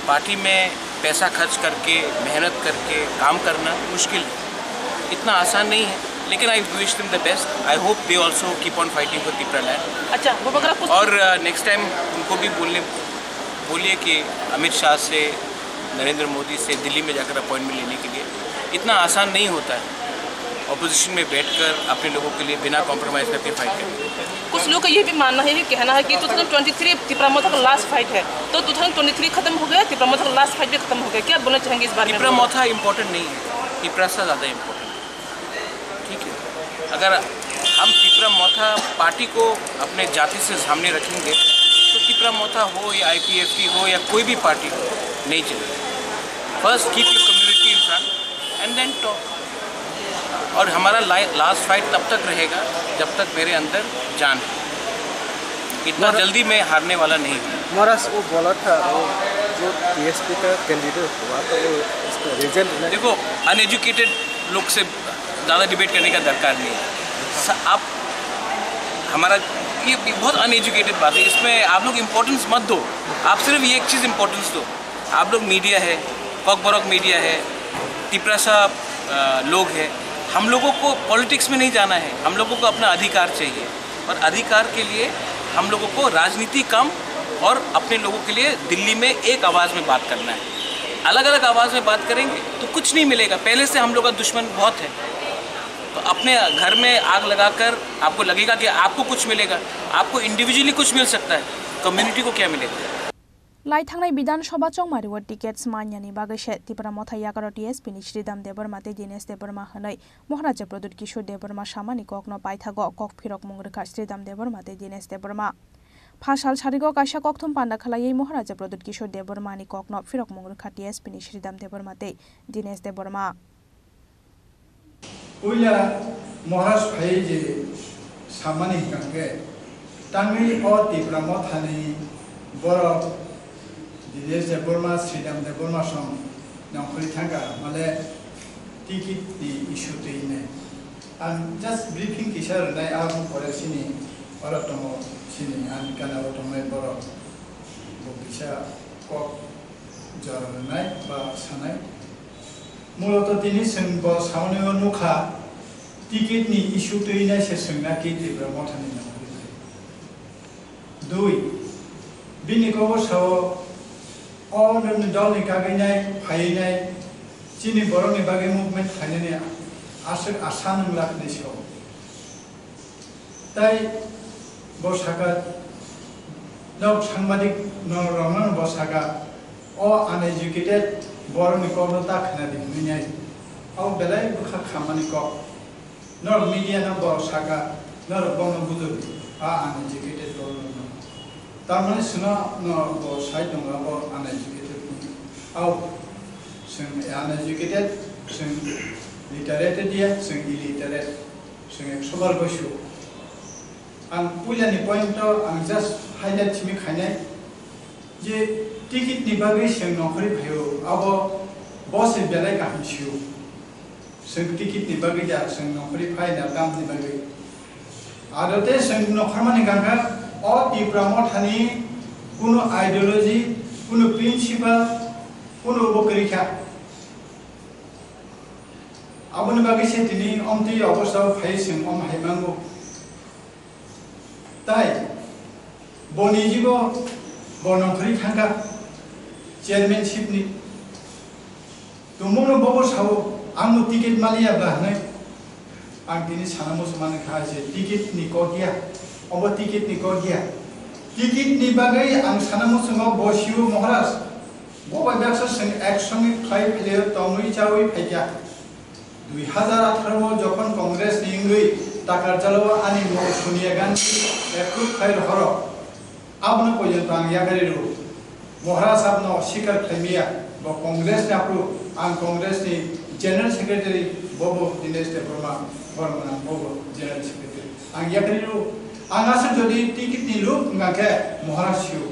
पार्टी में पैसा खर्च करके, मेहनत करके काम करना मुश्किल है, इतना आसान नहीं है। लेकिन I wish them the best. I hope they also keep on fighting for Tipra land. अच्छा, वो वगैरह कुछ और नेक्स्ट टाइम उनको भी बोलने बोलिए कि अमित शाह से, नरेंद्र मोदी से दिल्ली में जाकर अपॉइंटमेंट लेने के लिए। इतना आसान नहीं होता है अपोजिशन में बैठकर अपने लोगों के लिए बिना कॉम्प्रोमाइज करके फाइट करना। कुछ लोगों का ये भी मानना है, ये कहना है कि two thousand twenty three Tipra Motha का लास्ट फाइट है, तो टू थाउजेंड ट्वेंटी थ्री खत्म हो गया, तिपरा मोथा का लास्ट फाइट भी खत्म हो गया। क्या बोलना चाहेंगे इस बारे में? तिपरा मोथा इम्पोर्टेंट नहीं है, तिपरासा ज़्यादा इम्पोर्टेंट है। ठीक है, अगर हम तिपरा मोथा पार्टी को अपने जाति से सामने रखेंगे तो तिपरा मोथा हो या आईपीएफटी हो या कोई भी पार्टी हो, नहीं चलेगा। First keep your community in front and then talk. और हमारा लास्ट फाइट तब तक रहेगा जब तक मेरे अंदर जान है। इतना जल्दी मैं हारने वाला नहीं हूँ। महाराज, वो बोला था, वो जो टीएसपी का कैंडिडेट हुआ था, वो उसका रिजल्ट नहीं देखो, अनएजुकेटेड लोग से ज़्यादा डिबेट करने का दरकार नहीं है। स- आप हमारा ये भी बहुत अनएजुकेटेड बात है, इसमें आप लोग इम्पोर्टेंस मत दो। आप सिर्फ ये एक चीज़ इम्पोर्टेंस दो। आप लोग मीडिया है, कॉकबरक मीडिया है, तिपरासा अ, लोग हैं, हम लोगों को पॉलिटिक्स में नहीं जाना है, हम लोगों को अपना अधिकार चाहिए। और अधिकार के लिए हम लोगों को राजनीति कम और अपने लोगों के लिए दिल्ली में एक आवाज़ में बात करना है। अलग अलग आवाज़ में बात करेंगे तो कुछ नहीं मिलेगा। पहले से हम लोग का दुश्मन बहुत है, तो अपने घर में आग लगाकर आपको लगेगा कि आपको कुछ मिलेगा। आपको इंडिविजुअली कुछ मिल सकता है, कम्युनिटी को क्या मिलेगा? Lai thangnai Bidhan Sabha chongmario tickets manyani bagwi se Tipra Motha yakaro T S P ni Sridham Debbarma tei Dinesh Debbarma hwnwi Maharaja Pradyut Kishore Debbarma samani kokno paithago kok phirokmung rwkha Sridham Debbarma tei Dinesh Debbarma. Phasal sarigo kaisa kokthum panda khlaiwi Maharaja Pradyut Kishore Debbarma ni kokno phirokmung rwkha T S P ni Sridham Debbarma tei Dinesh Debbarma. Puila Maharaj phaiwi je samani hwnkha khe, tangwi o Tipra Mothani borok Dinesh Debbarma, Sridham Debbarma song nongkhorwi thangkha, male ticket ni issue twi hinwi. Ang just briefing kisa rwnai, aboni pore chini oro tongo, chini ani gana o tongnai borok bo kisa kok jora rwnai ba sanai. Muloto tini chwng bo samanio nukha, ticket ni issue twi nai se chwngna ki Tipra Mothani nangkukli. Dui, bini kok o sao o dolni kagwi nai phaiwi nai chini borokni bagwi movement khlainani aswk asa nwnglak hinwi sao. Tai bo saka, nok sangbadik no rokno bo saka, o uneducated borokni kokno ta khna di hwnwi nai. Abo belai bwkha khammani kok. Norok media no bo saka, norok bono bujor di, a uneducated borokno. Tamani sino no bo sai tongo abo uneducated ni. Au, chwng uneducated, chwng literate dia, chwng illiterate, chwng ekso bar goisu. Ang puilani point o ang just highlight simi khainai je ticket ni bagwi chwng nongkhorwi phaio, abo bo se belai kaham sio. Chwng ticket ni bagwi da, chwng nongkhorwi phaina tamni bagwi. Aro tei chwng nongkhormani gangkha o Tipra Mothani kunu ideology, kunu principle, kunu bo kwrwi kha. Aboni bagwi se tini omtwi obostha o phai chwng om hai mango. Tai boni jibo bo nongkhorwi thangkha chairmanship ni. Tumungno bobo sao, "Ang no ticket maliya bla," hwnwi. Ang tini sana muchung mani kha je ticket ni kok ya, obo ticket ni kok ya. Ticket ni bagwi ang sana muchungo bo sio Maharaj. Bo bai baksa chwng ek songwi khlai phailio tongwi chawi phaikha. Dui hazar atharo o jokhon Congress ni wngwi Takarjala o ani mung Sonia Gandhi approve khai rohoro, abono poito ang yakarwi rw. Maharaj abono sikar khlaimaya, bo Congress ni aphuru ang Congress ni General Secretary, bobo Dinesh Debbarma, Bormana bobo General Secretary. Ang yakarwi rw, ang aswk jodi ticket ni luk wngkha khe Maharaj sio,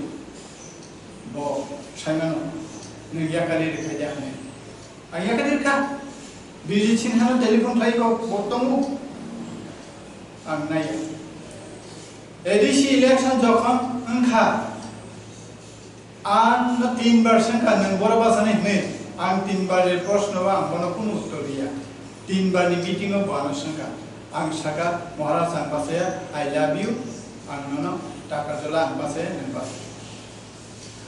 bo saimano, nwng yakarwi rwkha de hwnwi. Ang yakarwi rwkha. Bijit Sinha no telephone khlai kok bo tongo. Ang naiya. A D C election jokhon wngkha, ang no tin bar swngkha nwng boro bachani hwnwi. Ang tin bar ni proshno o ang bono kunu uttor riya. Tin bar ni meeting o bo ano swngkha. Ang saka, "Maharaj, ang bachaya, I love you. Ang nono Takarjala ang bachaya, nwng bachaya."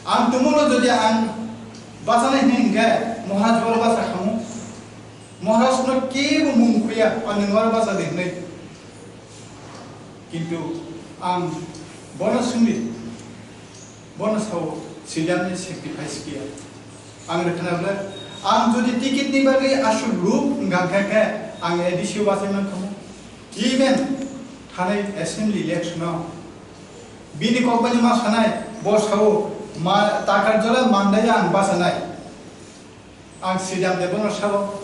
Ang tumungno jodi ang bachanai hwnwi hwnkhe, Maharaj oro bacha khamu. Maharajno kebo mung khuya, ani nwng oro bacha di hwnwi. Kintu ang bono swngdi, bono sao, "Sidamni sacrifice kiya?" Ang rwkhana bwle, ang jodi ticket ni bagwi aswk ruk wngkha khe, ang A D C o bachai mankhamu. Even thanai assembly election o bini kokbai ma sanai, bo sao, ma Takarjala Mandaya ang bachanai. Ang Sridham Debbarma sao,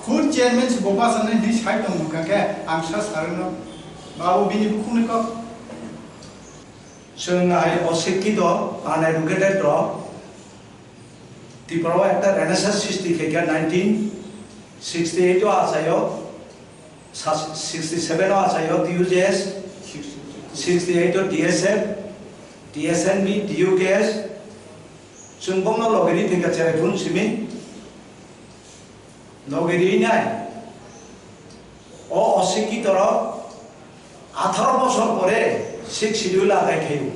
khud chairman se bo bachanai hwnwi sai tong wngkha khe ang sa sarwno, abo bini bukhukni kok. Chwng hai osikkhito, uneducated rok Tripura o ekta renaissance srishti khaikha nineteen sixty eight o achaio, sa-, sixty seven o achaio D U J S, sixty eight o D S F, D S N B, D U K S, chwng bokno logi ri thwikha cherai phuru simi. Logi ri nai. O osikkhito rok atharo bosor pore sixth schedule adai khaio.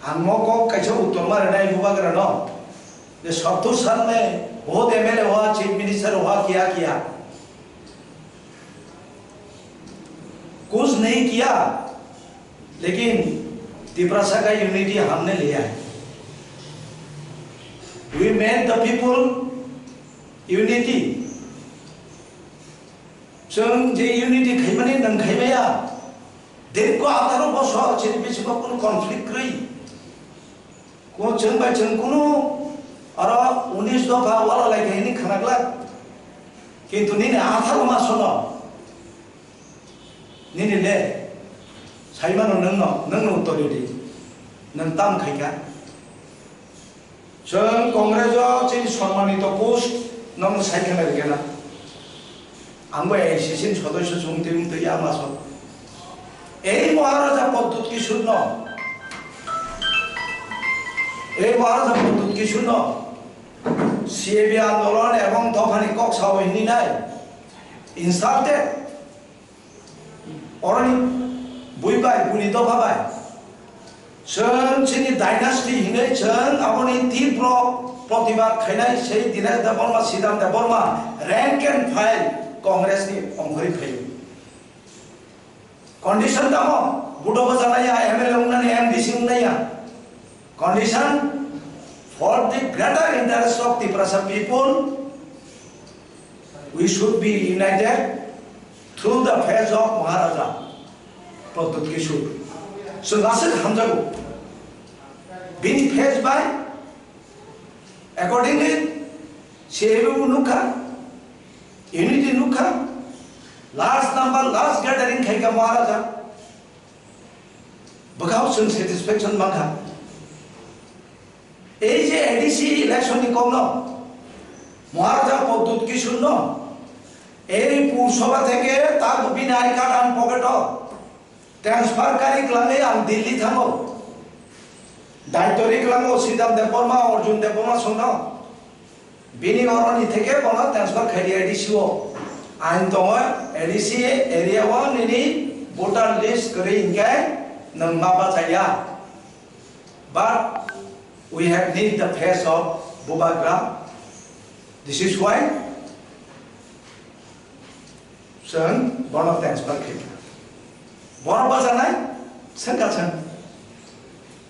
Ang mo kok kaisa uttor ma rwnai bubagra no. Je Santosh Sir ne bahut M L A hua, Chief Minister hua, kiya kiya. कुछ नहीं किया, लेकिन तिपरासा का यूनिटी हमने लिया है। We made the people unity. Chwng je unity khaimani nwng khaimaya, dirgho atharo bosor chini bisingo kunu conflict kwrwi. Ko chwng bai chwng kunu aro unis dopha wala lai khe hini khana glak. Kintu nini atharo masono nini le saimano nwngno, nwngno uttor ridi. Nwng tam khaikha. Chwng Congress o chini sommanito post nwng sai khna rikena. Ang bo A I C C ni sodosyo chwng twi wng twi ya maso. Ei Maharaja Pradyut Kishore no, ei Maharaja Pradyut Kishore no C A B andolon ebong dophani kok sao hini nai insulted. Oroni bui bai, buni dopha bai. Chwng chini dynasty hinwi chwng aboni tibro protibad khainai sei Dinesh Debbarma, Sridham Debbarma, rank and file Congress ni ongkhorwi phaio. Condition tamo, budo bajanaya, M L A ungnani M D C ungnaya. Condition for the greater interest of Tiprasa people, we should be united through the face of Maharaja Pradyut Kishore. So, last hamjago. Bini face by accordingly, C A B nukha, unity nukha, last number, last gathering khaika Maharaja. Bwkhao chwng satisfaction mankha. Ei je A D C election ni kokno Maharaja Pradyut Kishore no ei Pur Sabha theke ta bini I card ang pocket o transfer kari kwlangwi ang Delhi thango. Daityo ri kwlango Sridham Debbarma, Arjun Debbarma songno. Bini oroni theke bono transfer khaidi A D C o. Ain tongo A D C area o nini voter list kwrwi hinkhe nwng ma bachaya. But we have need the face of Bubagra. This is why chwng bono transfer khaikha. Borok bajanai, swngkha chwng.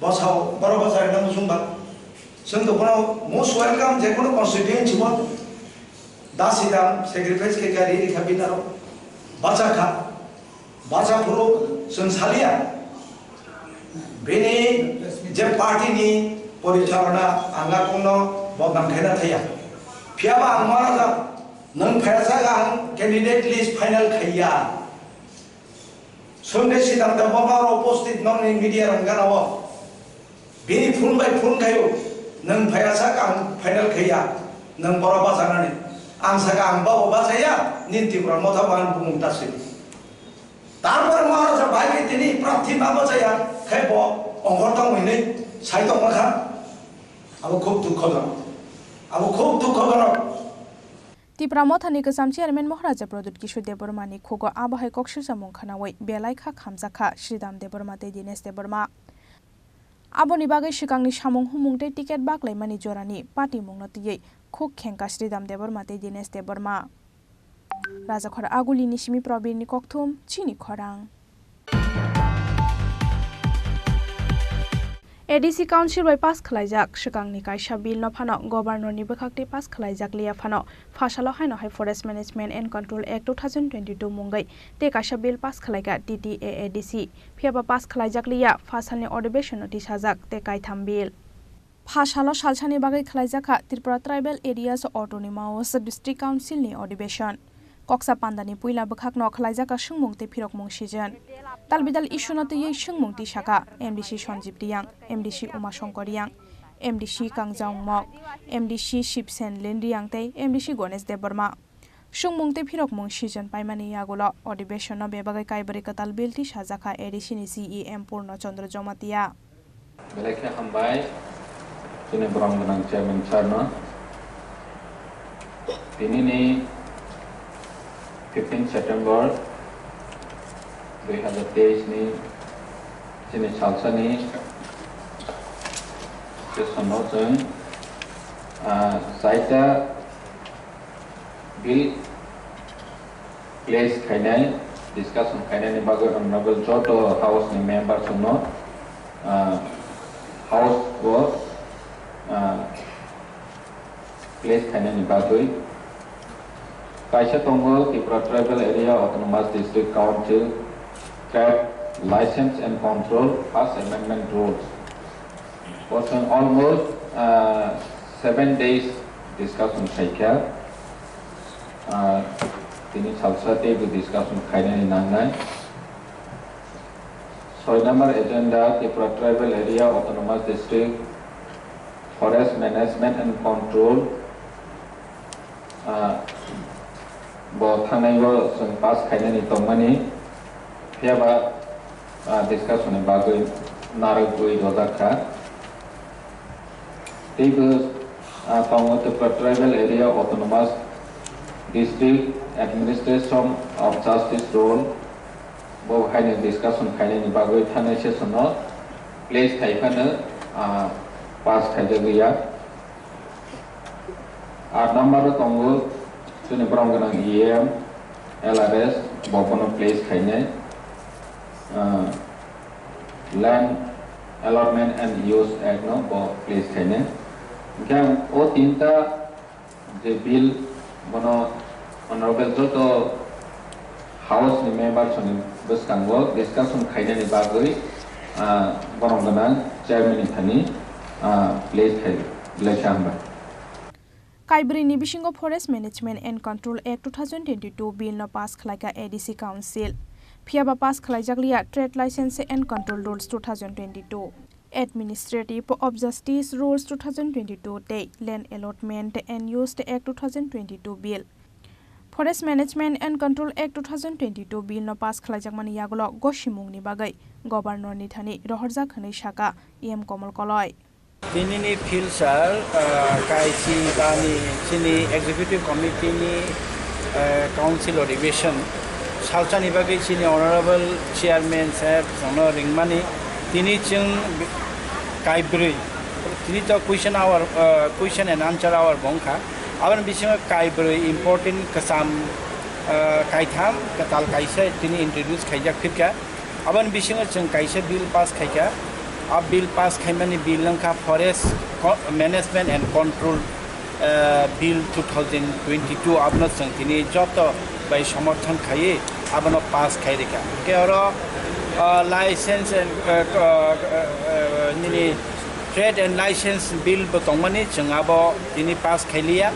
Bosao, borok bajarino muchungba. Chwng to bono most welcome, je kono constituency o. Da sidang sacrifice khe kari rikha binaro. Bachakha. Bachaphuru chwng salia. Bini je party ni porichalona anga kongno bodnam khaina thaya. Phiyaba ang maraja, nwng phayasa ang candidate list final khaiya. Sunday sidang da baba ro postit nongni media rang gana o. Bini phone by phone khayo, nwng phaya saka ang final khaya, nwng boro bachagnani. Ang saka ang babo bachaya, nin Tipra motha bo ang bumung taswi. Tarpore Maharaja bai ke tini prarthi ma bachaya, khai bo ongkhor tong hinwi sai tong kha. Abo khub dukhojonok. Abo khub dukhojonok. Tipra Mothani kwcham chairman Maharaja Pradyut Kishore Debbarmani khugo abo hai kok sirjamung khwnawi belai kha khamjak kha Sridham Debbarma tei Dinesh Debbarma. Aboni bagwi swkangni samung humung tei ticket baklaimani jorani patimungno twiwi khuk khengkha Sridham Debbarma tei Dinesh Debbarma. Rajakhor Agulini simi Probirni kokthum, chini khorang. A D C Council bai pass khwlaijak swkangni kaisa bill no phano Governor ni bwkhak tei pass khwlaijak liya phano phasalo haino hai Forest Management and Control Act two thousand twenty-two mungwi tei kaisa bill pass khwlaikha T T A A D C. Phiyaba pass khwlaijak liya, phasalni adhibeshon no tisajak tei kaitham bill. Phasalo salsani bagwi khwlaijakha Tripura Tribal Areas Autonomous District Council ni adhibeshon. Koksa pandani puila bwkhakno khwlaijakha swngmung tei phirokmung season. Talbidal issue no twiwi swngmung tisakha M D C Sanjib Riyang, M D C Uma Shankar Riyang, M D C Kangjang Mok, M D C Shivsen Len Riyang tei M D C Ganesh Debbarma. Swngmung tei phirokmung season paimani yagulo adhibeshonno bebagwi kaibrwi kwtal bill tisajakha A D C ni C E M Purno Chandra Jamatia. Belai khe hambai chini borom gwnang chairman sir no. Tini ni fifteen September dui hazar teis ni chini salsa ni session no chwng, ah, chaita bill place khainai, discussion khainani bagwi honorable joto house ni member songno, ah, house o, ah, place khainani bagwi. Kaisa tongo Tripura Tribal Area Autonomous District Council Trade License and Control First Amendment Rules. Bosong almost, ah, seven days discussion khaikha. Ah, tini salsa teibo discussion khainani nangnai. Soi number agenda, Tripura Tribal Area Autonomous District Forest Management and Control, ah, bo thangnai o chwng pass khainani tongmani, phiyaba, ah, discussion ni bagwi narwgwi rojak kha. Teibo, ah, tongo Tripura Tribal Area Autonomous District Administration of Justice Rule, bo haino discussion khainani bagwi thangnai session no place khai phano, ah, pass khaijagwi ya. Aat number o tongo chini borom gwnang E M, L R S, bo phano place khainai. Ah, Land Allotment and Use Act no bo place khainai. Hwnkhe ang o tinta je bill bono honorable joto house ni members ni bwskango discussion khainani bagwi, ah, borom gwnang chairman ni thani, ah, place khai lai kha hwnba. Kaibrwi ni bisingo Forest Management and Control Act two thousand twenty-two bill no pass khlaikha A D C Council. Phiyaba pass khlaijak liya Trade License and Control Rules two thousand twenty-two, Administrative of Justice Rules two thousand twenty-two tei Land Allotment and Use Act two thousand twenty-two bill. Forest Management and Control Act two thousand twenty-two bill no pass khlaijakmani yagulo gosimungni bagwi Governor ni thani rohorjak hwnwi sakha E M Komol Koloi. Tinini field sir, ah, kaisi bani chini executive committee ni, ah, council o revision salsani bagwi chini honorable chairman saheb chwngno ringmani. Tini chwng kaibrwi, tini to question hour, ah, question and answer hour bo wngkha. Aboni bisingo kaibrwi important kwcham, ah, kaitham kwtal kaisa tini introduce khaijak phirkha. Aboni bisingo chwng kaisa bill pass khaikha. A bill pass khaimani bill wngkha Forest Co-, Management and Control, eh, Bill two thousand twenty-two. Abono chwng tini joto bai somorthon khaiwi abono pass khai rikha. Hwnkhe oro, eh, license and, eh, eh, eh, nini trade and license bill bo tongmani chwng abo tini pass khailiya.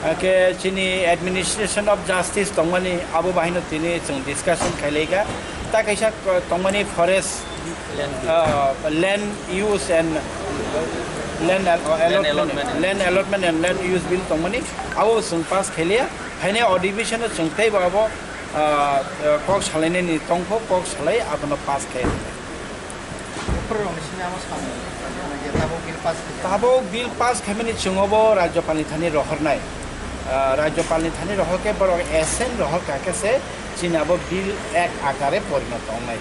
Hwnkhe chini administration of justice tongmani abo bahaino tini chwng discussion khailaikha. Ta kaisa, uh, tongmani forest, uh, land use and land al-, allotment, land allotment and land use bill tongmani abo chwng pass khailiya. Phainai adhibeshon o chwng teibo abo, uh, uh, kok salainani tongkho, kok salai abono pass khai. Buphurrokni simi amo samung, je tabuk bill pass khaijak. Tabuk bill pass khaimani chwng obo Rajyapalni thani rohornai. Ah, Rajyapalni thani rohorkhe borok assent rohorkha khe se chini abo bill act akare porinoto wngnai.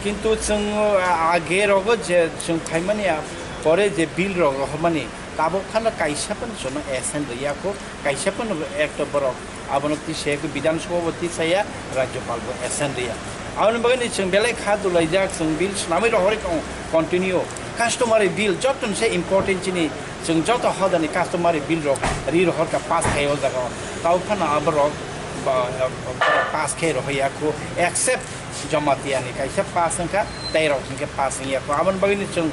Kintu chwng, ah, age rogo je chwng phaimani a-, pore je bill rok rohormani, tabuk phano kaisa phano chwngno assent rwya kho, kaisa phano ekto borok abono tisaya kho, Bidhan Sabha bo tisaya, Rajyapal bo assent rwya. Aboni bagwi ni chwng belai kha dulaijak, chwng bill swnamwi rohorwi tongo continue. Customary bill joto ni se important chini, chwng joto hodani customary bill rok ri rohorkha pass khai o jaga o. Tabuk phano aborok ba, ba, pass khai rohorya kho, except Jamatia ni kaisa pass wngkha, tei rok hinkhe pass wngya kho. Aboni bagwi ni chwng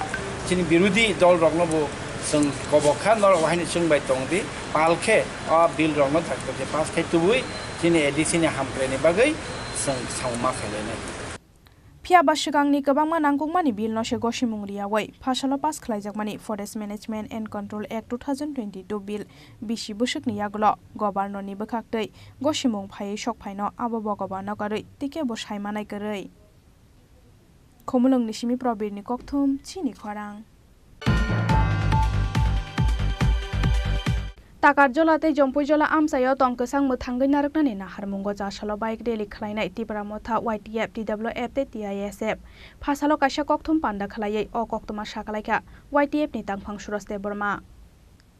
chini birodhi dol rokno bo chwng kobok kha, norok haino chwng bai tong di, pal khe o bill rokno thakthak khe pass khai tubui chini A D C ni hamkraini bagwi chwng samung ma khailainai. Phiya ba swkangni kwbangma nangkukmani bill no se gosimung riyaui phasalo pass khlaijakmani Forest Management and Control Act two thousand twenty-two bill bisi bwswkni yagulo Governor ni bwkhak twi gosimung phaiwi sok phaino abo bogoba nokarwi tei kebo sai manai kwrwi. Khumulwngni simi Probirni kokthum chini khorang. Takarjola tei Jompuijola amchaio tong kwchang mwthangwi narwknani naharmungo chasalo bike rally khlainai Tipra Motha, Y T F, T W F tei T I S F. Phasalo kaisa kokthum panda khlaiwi o koktwma sakalaikha Y T F ni tangphang Suros Debbarma.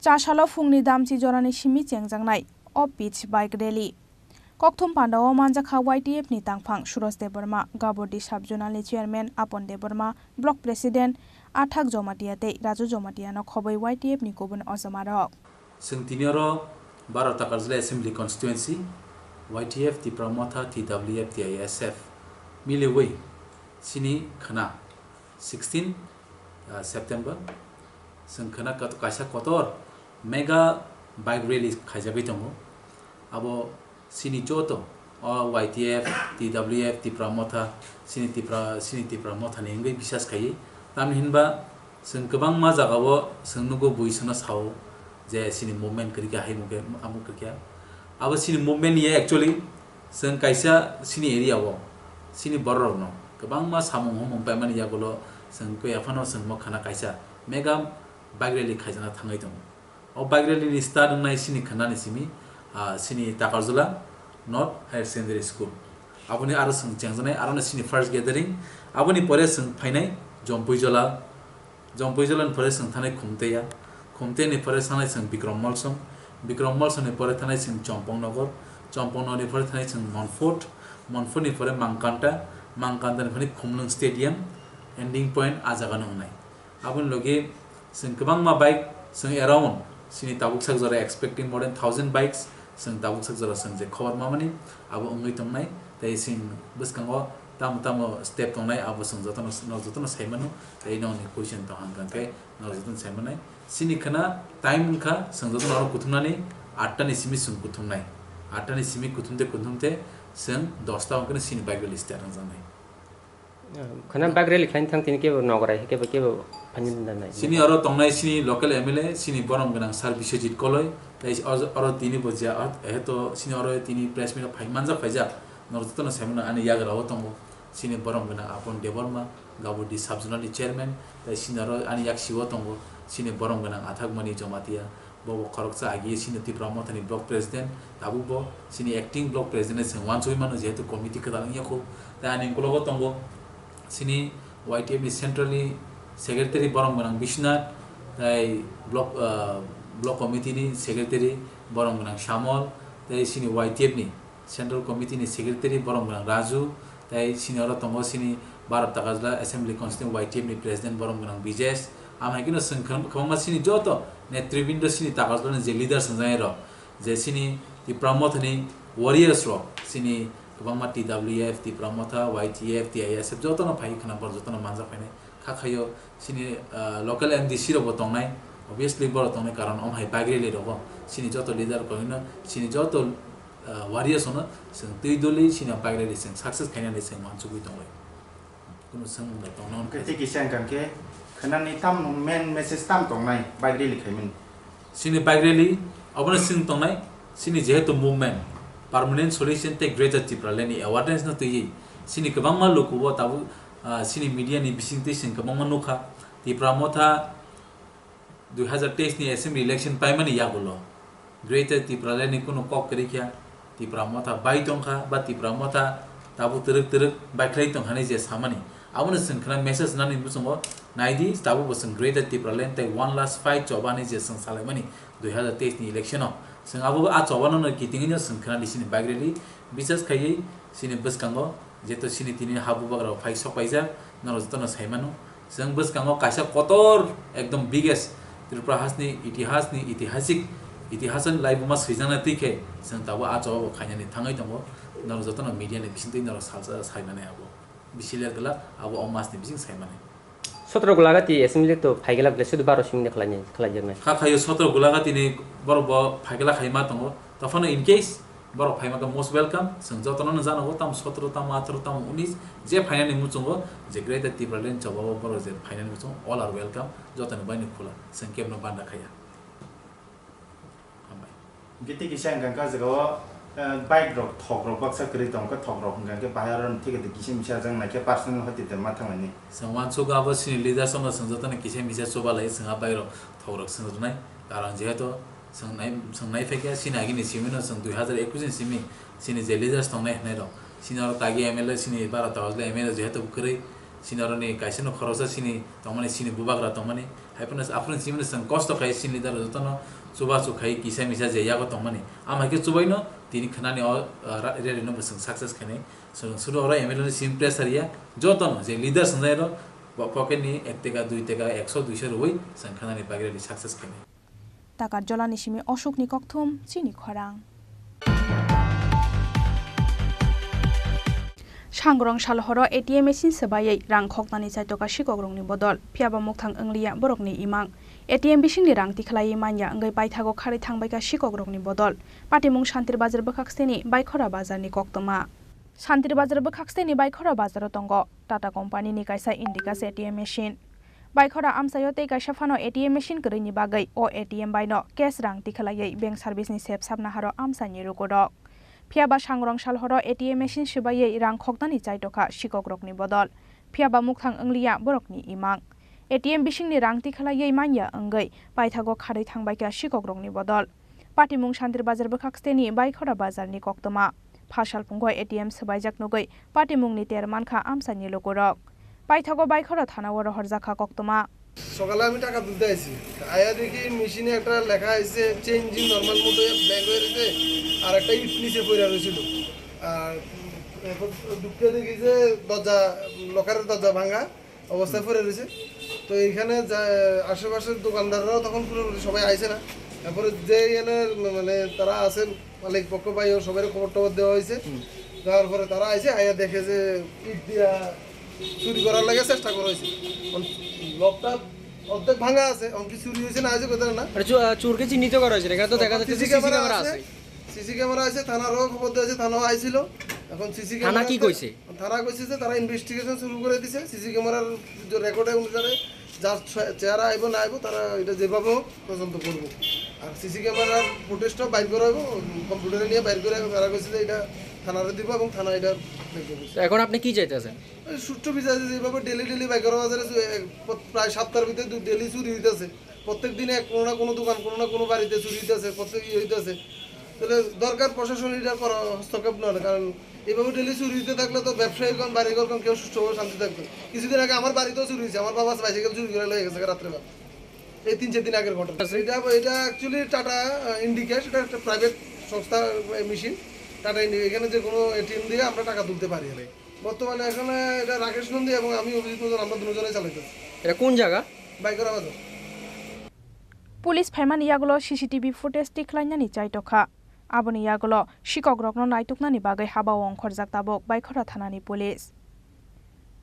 Chasalo phungni damchi jorani simi chengjaknai o pitch bike rally. Kokthum pandao manjakha Y T F ni tangphang Suros Debbarma, Gabordi Sub Zonal ni Chairman Apon Debbarma, Block President Athak Jomatia tei Raju Jomatia no khobwi Y T F ni kubun ojomarok. Chwng tini oro Baro Takarjala Assembly Constituency, Y T F, Tipra Motha, T W F, T I S F miliwi chini khwna sixteen, ah, September, chwng khwna kat-, kaisa kotor mega bike rally khaijagwi tongo. Abo chini joto, o Y T F, T W F, Tipra Motha, chini Tipra, chini Tipra Motha ni wngwi bisas khaiwi. Tamni hinba chwng kwbangma jagao chwng nugo bui sono sao je chini movement kwrwi kha, hai mukhe, amuk kwrwi kha. Abo chini movement ya actually chwng kaisa chini area o chini borok rokno kwbangma samung humung paimani yagulo chwng khe aphano chwng mo khana kaisa mega bike rally khaijakna thangwi tongo. O bike rally ni start wngnai chini khwnani simi, ah, chini Takarjala North Higher Secondary School. Aboni aro chwng chengjaknai, aro no chini first gathering. Aboni pore chwng phainai Jompuijola. Jompuijola ni pore chwng thanai Khumteya. Khumteya ni pore thanai chwng Bikrom Molsom. Bikrom Molsom ni pore thanai chwng Chompong Nogor. Chompong Nogor ni pore thanai chwng Monfort. Monfort ni pore Mangkanta. Mangkandani phani Khumlwng Stadium ending point a jaga no wngnai. Aboni logi chwng kwbangma bike, chwng around chini tabuk sak jora expecting more than thousand bikes, chwng tabuk sak jora chwng je khobor mamani abo wngwi tongnai. Tei chwng bwskango tamo tamo step tongnai abo chwng jotono, no jotono sai mano. Tei nokni question tong hwnkha khe no jotono sai manai. Chini khna time wngkha chwng jotono oro kuthumnani atta ni simi chwng kuthumnai. Atta ni simi kuthumte kuthumte chwng dosta wngkhe chini bike rally start wngjaknai. Khana bike rally khlaina thang tini kebo nogorai kebo kebo phani da nai. Chini oro tongnai chini local M L A, chini borom gwnang Sir Biswajit Koloi, tei oro, oro tini bo je, eh, to chini oro tini press meet phai manjak phaijak, norok jotono sai mano ani yagra o tongo chini borom gwnang Apon Debbarma, Gabodi sub zonal ni chairman, tei chini oro ani yak sio tongo chini borom gwnang Athakmani Jamatia, bo bo khoroksa agi chini Tipra Mothani block president, tabuk bo chini acting block president se uansugui mano, jehetu committee kwtal wngya kho. Tei ani ukologo tongo chini Y T F ni central ni secretary borom gwnang Biswanath, tei block, ah, block committee ni secretary borom gwnang Shamol, tei chini Y T F ni Central Committee ni Secretary borom gwnang Raju, tei chini oro tongo chini Bharat Takarjala Assembly Constituency Y T F ni President borom gwnang Bijesh. Amhaikhe no chwng kwbang-, kwbangma chini joto netribindo chini Takarjala ni je leaders wngjak rok, je chini Tipra Motha ni warriors rok, chini kwbangma T W F, Tipra Motha, Y T F, T I S F joto no phai khna borok joto no manjak phainai. Kha khaio chini, ah, local M D C rok bo tongnai, obviously borok tongnai, karon omo hai bike rally rogo chini joto leader rok no, chini joto, ah, warriors no chwng twi doli chini bike rally chwng success khainani chwng uansugui tongwi. Kunu swngmung da tongna hwnkhe. Tei kisa wngkha khe khwnani tamo main message tam tongnai bike rally khaimani? Chini bike rally, obono chwng tongnai, chini jehetu movement, permanent solution tei Greater Tipraland ni awareness no twiwi, chini kwbangma luku bo tabuk, ah, chini media ni bisingtwi chwng kwbangma nukha, Tipra Motha dui hazar teis ni assembly election paimani yagulo Greater Tipraland ni kunu kok kwrwi kha, Tipra Motha bai tongkha ba Tipra Motha tabuk twrwk twrwk baikhlai tongkha hinwi je samani. Abono chwng khna message nani muchungo naidi, tabuk bo chwng Greater Tipraland tei one last fight choba hinwi je chwng salaimani dui hazar teis ni election o. Chwng abo a choba no kitingwi no chwng khna di chini bike rally, bisas khaiwi chini bwskango jeto chini tini ha bubagra phai sok paijak, norok jotono sai mano. Chwng bwskango kaisa kotor ekdom biggest Tripura hasni itihasni itihasik itihasni laibuma swijaknai twi khe chwng tabuk a choba bo khainani thangwi tongo. Norok jotono media ni bisingtwi norok salsa sai mani abo bisi ler glak abo o masni bising sai mani. Sotro Gulagati assembly to phaigala ble sudu baro simi khlai khlai jaknai. Kha khayo sotro Gulagati ni borok bo phaigala khai ma tongo. Tophano in case borok phaima khe most welcome. Chwng jotono no jano bo tamo sotro tamo atharoh tamo unis je phainani muchungo je Greater Tipraland choba o borok je phainani muchungo all are welcome. Jotoni bai ni khula. Chwng kebno banda khaya. Hambai. Giti kisa hwnkha khe jaga o, eh, bike rok thok rok baksa kwrwi tong khe thok rok hwnkha khe bahai oro thik kisa misa jang nai khe personal hoite te ma thang nai. Chwng uansuk abo chini leaders no chwng jotono kisa misa chuba lai chwng a bike rok thok rok chwng rwnai. Karon jehetu Chwng nai, chwng nai phaikha, chini agini simi no chwng dui hazar ekush ni simi chini je leaders tongnai hwnwi rok, chini oro tagi M L A, chini bara tawajle M L A jehetu kwrwi, chini oro ni kaisa no khoroksa chini tongmani, chini bubagra tongmani, hai phano aphuru simi no chwng kosto khai chini leader jotono chubachu khai kisa misa je yago tongmani. Amhaikhe chubaino tini khwnani o, ah, ra-, rally no bo chwng success khainai. Chwng suru oro M L A ni simi pressure ya, jotono je leaders wngnai rok bo pocket ni ek teka, dui teka, ekso, duiso rwui chwng khwnani bagwi rally success khainai. Takarjolani simi Ashokni kokthum, chini khorang. Sangrong salhoro A T M machine swbaiwi rang khoknani chaitoka sikokrokni bodol, phiyaba mukthang wngliya borokni imang. A T M bisingni rang tikhlaiwi manya wngwi paithago kharwi thangbaikha sikokrokni bodol. Patimung Santir Bazar bwkhaksteni Baikhora Bazarni koktwma. Santir Bazar bwkhaksteni Baikhora Bazaro tongo Tata Company ni kaisa Indicas A T M machine. Baikhora amchaio tei kaisa phano A T M machine kwrwini bagwi o A T M baino cash rang tikhlaiwi bank service ni sep sapnaharo amchaini lukurok. Phiyaba sangrong salhoro A T M machine swbaiwi rang khoknani chaitokha sikokrokni bodol. Phiyaba mukthang wngliya borokni imang. A T M bisingni rang tikhlaiwi manya wngwi paithago kharwi thangbaikha sikokrokni bodol. Patimung Santir Bazar bwkhaksteni Baikhora Bazarni koktwma. Phasalphungo A T M swbaijak nugwi patimungni ter mankha amchaini lukurok. Paithago Baikhora thanao rohorjakha koktwma. সকালে আমি টাকা তুলতে আইছি, আয়া দেখি মেশিনে একটা লেখা আছে চেঞ্জিং নরমাল মোডে ব্ল্যাঙ্ক হয়ে রয়েছে, আর একটা ইট নিচে পড়ে রয়েছিল। আর এরপর ঢুকতে দেখি যে দরজা, লকারের দরজা ভাঙা অবস্থায় পড়ে রয়েছে। তো এইখানে যা, আশেপাশের দোকানদাররাও তখন পুরোপুরি সবাই আইছে না। তারপরে যে এনে মানে তারা আছেন, মালিক পক্ষ ভাই ও সবাই খবর টবর দেওয়া হয়েছে। দেওয়ার পরে তারা আইছে, আইয়া দেখে যে ইট দিয়া চুরি করার লাগে চেষ্টা করা হয়েছে। এখন লকটা অর্ধেক ভাঙা আছে, এখন কি চুরি হয়েছে না হয়েছে কথা না। মানে চু-, আহ, চোরকে চিহ্নিত করা হয়েছে না, এখানে তো দেখা এখন যাচ্ছে যে সিসি সিসি ক্যামেরা ক্যামেরা আছে। আছে। সিসি ক্যামেরা আছে, থানারও খবর দেওয়া হয়েছে, থানাও আইছিল। এখন সিসি থানা ক্যামেরা কি আছে। কইছে? থানা কইছে যে তারা ইনভেস্টিগেশন শুরু করে দিছে। সিসি ক্যামেরার যে রেকর্ড অনুসারে যার চে-, চেহারা আইবো না আইবো, তারা এটা যেভাবে হোক তদন্ত করবো। আর সিসি ক্যামেরার ফুটেজটা বাইর করা হইব, কম্পিউটারে নিয়ে বাইর করে তারা কইছে যে এটা থানারে দিব এবং থানা এটা দেখবে। তো এখন আপনি কি চাইতেছেন? এই সুষ্ঠু বিচার যেভাবে ডেলি ডেলি বাইকর বাজারে যে, এক, প্র-, প্রায় সপ্তাহের ভিতরে দুই ডেলি চুরি হইতেছে, প্রত্যেক দিনে এক কোনো না কোনো দোকান, কোনো না কোনো বাড়িতে চুরি হইতেছে, প্রত্যেক ইয়ে হইতেছে, তাহলে দরকার প্রশাসন এটা করা হস্তক্ষেপ নেওয়ার। কারণ এইভাবে ডেলি চুরি হইতে থাকলে তো ব্যবসায়ী কম, বাড়িঘর কম, কেউ সুষ্ঠুভাবে শান্তি থাকবে। কিছুদিন আগে আমার বাড়িতেও চুরি হয়েছে, আমার বাবা বাইসাইকেল চুরি করে লয়ে গেছে রাত্রেবেলা। এই তিন চার দিন আগের ঘটনা। এটা, এটা অ্যাকচুয়ালি টাটা, আহ, ইন্ডিকা, সেটা একটা প্রাইভেট সংস্থা, আহ, মেশিন। টাটা ইন্ডিকা, এখানে যে কোনো এটিএম দিয়ে আমরা টাকা তুলতে পারি আর কি। বর্তমানে এখানে এটা রাকেশ নন্দী এবং আমি অভিজিৎ মদন, আমরা দুজনেই চালাইতেছি। এটা কোন জায়গা? বাইকরা বাজার। Police phaimani yagulo C C T V footage tikhlainani chaitokha. Aboni yagulo sikokrokno naituknani bagwi habao ongkhorjak tabuk Baikhora thanani police.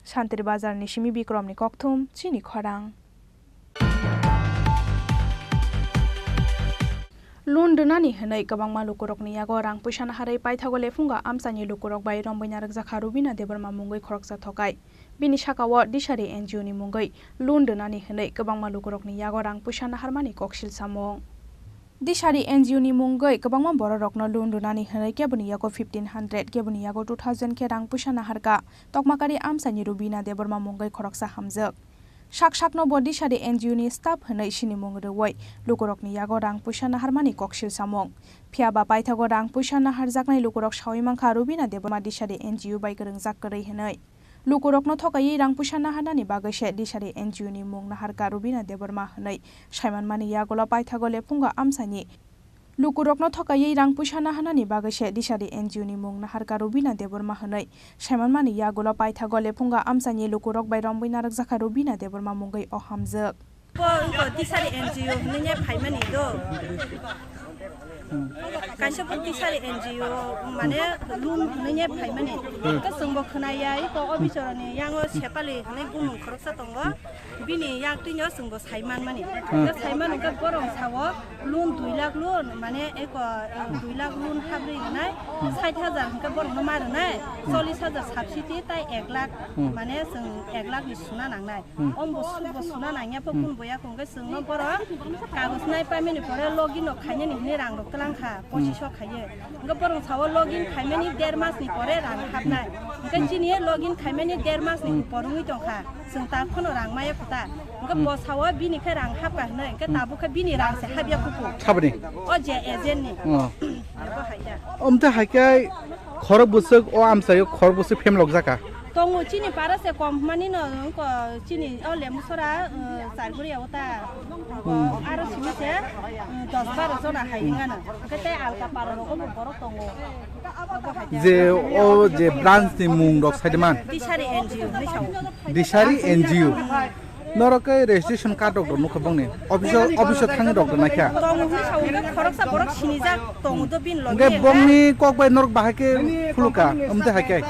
Santiri Bazarni simi Bikromni kokthum, chini khorang. Loan rwnani hwnwi kwbangma lukurokni yago rang puisa naharwi paithago lephungo amchaini lukurok bai romwi narwkjakha Rubina Debbarma mungwi khoroksa thokai. Bini sakao Dishari N G O ni mungwi loan rwnani hwnwi kwbangma lukurokni yago rang puisa naharmani koksil samung. Dishari N G O ni mungwi kwbangma bororokno loan rwnani hwnwi keboni yago fifteen hundred, keboni yago two thousand khe rang puisa naharkha tokmakari amchaini Rubina Debbarma mungwi khoroksa hamjwk. Sak sakno bo Dishari N G O ni staff hwnwi sinimung rwui lukurokni yago rang puisa naharmani koksil samung. Phiyaba paithago rang puisa naharjaknai lukurok saui mankha Rubina Debbarma Dishari N G O bai kwrwngjak kwrwi hwnwi. Lukurokno thokaiwi rang puisa naharnani bagwi se Dishari N G O ni mung naharkha Rubina Debbarma hwnwi saimanmani yagulo paithago lephungo amchaini. Lukurokno thokaiwi rang puisa naharnani bagwi se Dishari N G O ni mung naharkha Rubina Debbarma hwnwi saimanmani yagulo paithago lephungo amchaini lukurok bai romwi narwkjakha Rubina Debbarma mungwi o hamjwk. Bo wngkha Dishari N G O hwnwi phaimani do. Kaisa bo Dishari N G O mane loan hwnwi phaimani. Hwnkhe chwngbo khwnaya, iko officer ni yango Sepali hwnwi bumung khoroksa tongo. Bini yak twino chwngbo sai manmani. Hwnkhe sai mano hwnkhe borok sao loan dui lakh loan, mane eko, eh, dui lakh loan habri rwnai, sait hajar hwnkhe borokno ma rwnai, chollish hajar subsidy tai ek lakh, mane chwng ek lakh ni suna nangnai. Ombo sukbo suna nangya pho kun boya hwnkhe chwngno borok kagoj nai paimani pore login no khainani hwnwi rang rok twlang kha, pochiso khaiwi. Hwnkhe borok sao login khaimani der mas ni pore rang hapnai. Hwnkhe chini login khaimani der mas ni upor wngwi tongkha. Chwng ta phano rang maya kho ta. Hwnkhe bo sao bini khe rang hapkha hwnwi, hwnkhe tabuk khe bini rang se hapya kuku. Saboni? O je agent ni. Oh. Abo hai da. Omte hai khe khorok bwswk o amchaio khorok bwswk phem lok jaka. Tongo chini para se kom mani no, ko chini o Lemusora, uh, Charguri o ta. Aro simi se, uh, dos baro jona hai wngano. Hwnkhe tei alka para rogo bo borok tongo. Abo hai da. Je o je branch ni mung rok sai de man. Dishari N G O ni sao. Dishari N G O. Norok khe registration card rok nukha bongni. Office o, office o thangwi rok naikha. Tong hwnwi sao hwnkhe khoroksa borok sinijak tongo do bini loge. Hwnkhe bongni kok bai norok bahai khe khuluka, omte hai khe.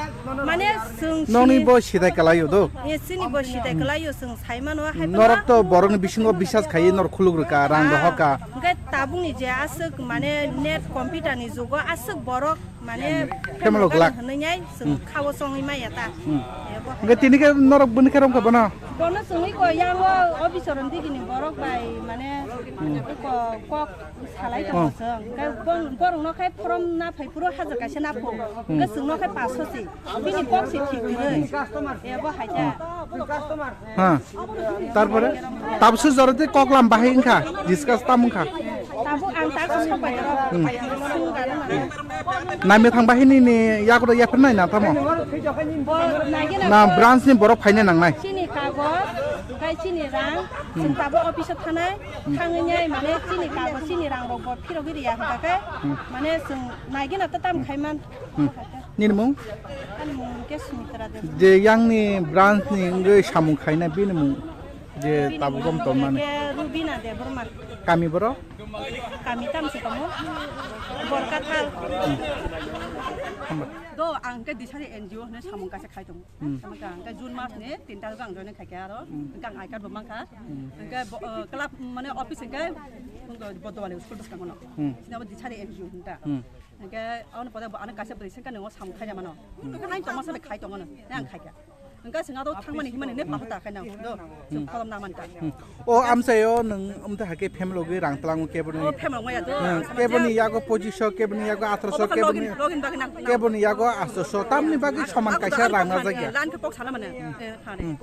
Mane chwng nokni sini bo sidai kalaio do. E chini bo sidai kalaio chwng sai mano hai. Norok to borokni bisingo bisas khaiwi norok khuluk rwkha, rang rohorkha. Hwnkhe tabukni je aswk mane net computer ni jugo aswk borok mane phemlo glak hwnwi nai chwng khao chongwi maya ta. Ebo hai. Hwnkhe tini khe norok bini khe romkha bono? Bono chwngwi ko yango officer ni digini borok bai mane ko kok salai tongo chwng. Hwnkhe bong-, borokno khe form na phai phuru hajar kaisa na pho. Hwnkhe chwngno khe paso se. Bini kok se thik kwrwi. Ebo hai ta. Ha. Tarpore tabukse jora tei koklam bahai wngkha, discuss tam wngkha. Tabuk ang ta kok sok bai rok. Naimethang bahai nini yago yapharnai na tamo? Bo naigena na branch ni borok phaina nangnai. Chini kagoj, kai chini rang, chwng tabuk office o thanai, thangwi nai mane chini kagoj, chini rang rok bo phirogwi riya hwnkha khe, mane chwng naigena ta tam khai man. Hmm. Nini mung? Ani mung khe Sumitra Debbarma. Je yangni branch ni wngwi samung khaina bini mung je Bini tabuk mung rom tongmani. Khe Rubina Debbarma. Kami boro? Kami tamse tongo. Borkathal. Hmm. Hambai. Do ang khe Disari N G O hwnwi samung kaisa khai tongo. Hmm. Samung kha ang khe June mas ni tin tarikh ang join khaikha aro. Hmm. Hwnkhe ang I card bo mankha. Hmm. Hwnkhe bo, uh, club mane office hwnkhe Bodowali school bwskango no. Hmm. Sini abo Disari N G O hwnta. Hmm. Hingke, ano pore bo ano kaisa bwrwi sengkha nongo samung khaina mano. Hingke nang tongma sale khai tongo no, nang khaikha. Hingke sengha do thangmani himani ne pahu ta khaina do. Seng kolom na manta. Hmm. O amchaio nang amta hake family logi rang tlango keboni. O family logi ya do. Hmm. Keboni yago pochiso, keboni yago atroso, keboni, login, login bagi nang, nang. Keboni yago atroso. Tamni bagi soman kaisa rang na jagya. Lan ke pok sala mane. Eh, thani. Hmm.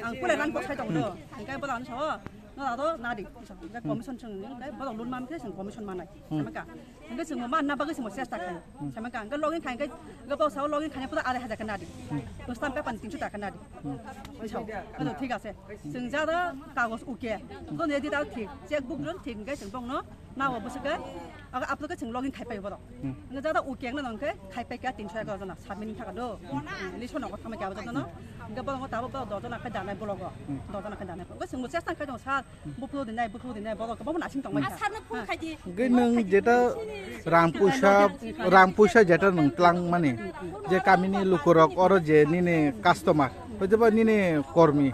Ang pura lan pok sai tong do. Hmm. Hingke bola ano sao. No ado nadi. Hingke commission seng, hingke bola loan mam ke seng commission manai. Hmm. Sama ka. Hingke chwngbo manna bagwi chwngbo chesta khlaio. Hmm. Sama ka, hingke login khai hingke, hingke bo sao login khaina pura arai hajar khe nadi. Hmm. Stamp paper ni tinso taka nadi. Hmm. Oi sao, ano thik ase. Chwng jada kagoj uke. Bo ne di dao thik. Check book ron thik hingke chwng bongno nao bwswk khe. Aga aplo khe chwng login khai pai borok. Hmm. Hingke jada uke wngna nang khe khai pai khe tinso egaroh jona. Submit ni thaka do. Hmm. List no thangma khe abo jona no. Hingke borok tabo borok doh jona khe danai bologo. Hmm. Doh jona khe danai. Hingke chwngbo chesta khai tongo sir. Buphuru dinai, buphuru dinai, borok kwbangma nasing tongmani. Ah, sir no phone khai di. Hingke nwng jeta rang puisa, rang puisa jeta nwng tlang mani, je kamini lukurok oro je nini customer, hoitoba nini kormi,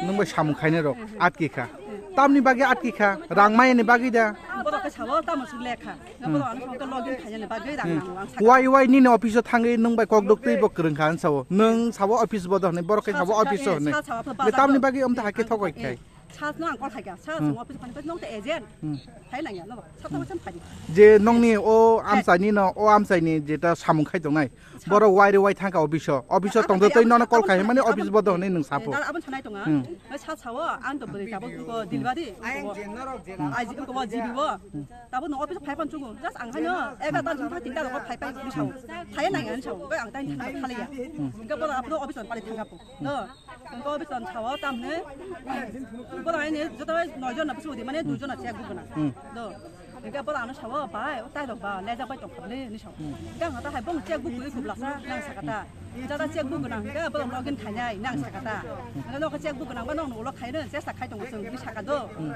nwng bai samung khainai rok atki kha. Tamni bagwi atki kha, rang mayani bagwi da. Borok khe sao tamo suk lekha. Borok ano songke login khainani bagwi rang nango ang sakha. Wai wai nini office o thangwi nwng bai kok dok twi bo kwrwng kha ang sao. Nwng sao office bodo hwnwi, borok khe sao office o hwnwi. Sir sao apha bazar tamni do. Bagwi amta hake thok bai khai. Sir no ang call khaikha. Sir, hmm, chwng office phani phai nong ta agent. Hmm. Phai nangya no. Sir to phai phai. Je nongni o amchaini no, o amchaini jeta samung khai tongnai. Sir. Borok wai re wai thangkha office o. Office o tongdo tei nono call khai mani office bodo hwnwi nwng sapo. Dal abon sanai tonga. Hmm. Sir sao ang to bwrwi tabuk ko delivery. Ai je norok je. Ai je ko G B bo. Tabuk no office phai pan chungo. Just ang haino egarta jong thang tinta rok phai phai ni sao. Phai nangya ni sao. Ang tai thang khaliya. Hingke borok aphuru office on pari thangkha po. No. Hingke office on sao tamne. Borok aini joto noi jona bwswk di mane dui jona check book gwnang. Hmm. Do. Hingke borok ano sao bai, o tai rok ba lejak bai tongkha le ni sao. Hmm. Hingke ang ta hai bong check book gwi kubla sa nang saka ta. Jada check book gwnang hingke borok login khainai nang saka ta. Hingke nok check book gwnang ba nok ulo khaino chesta khai tongo chwng di saka do. Hmm.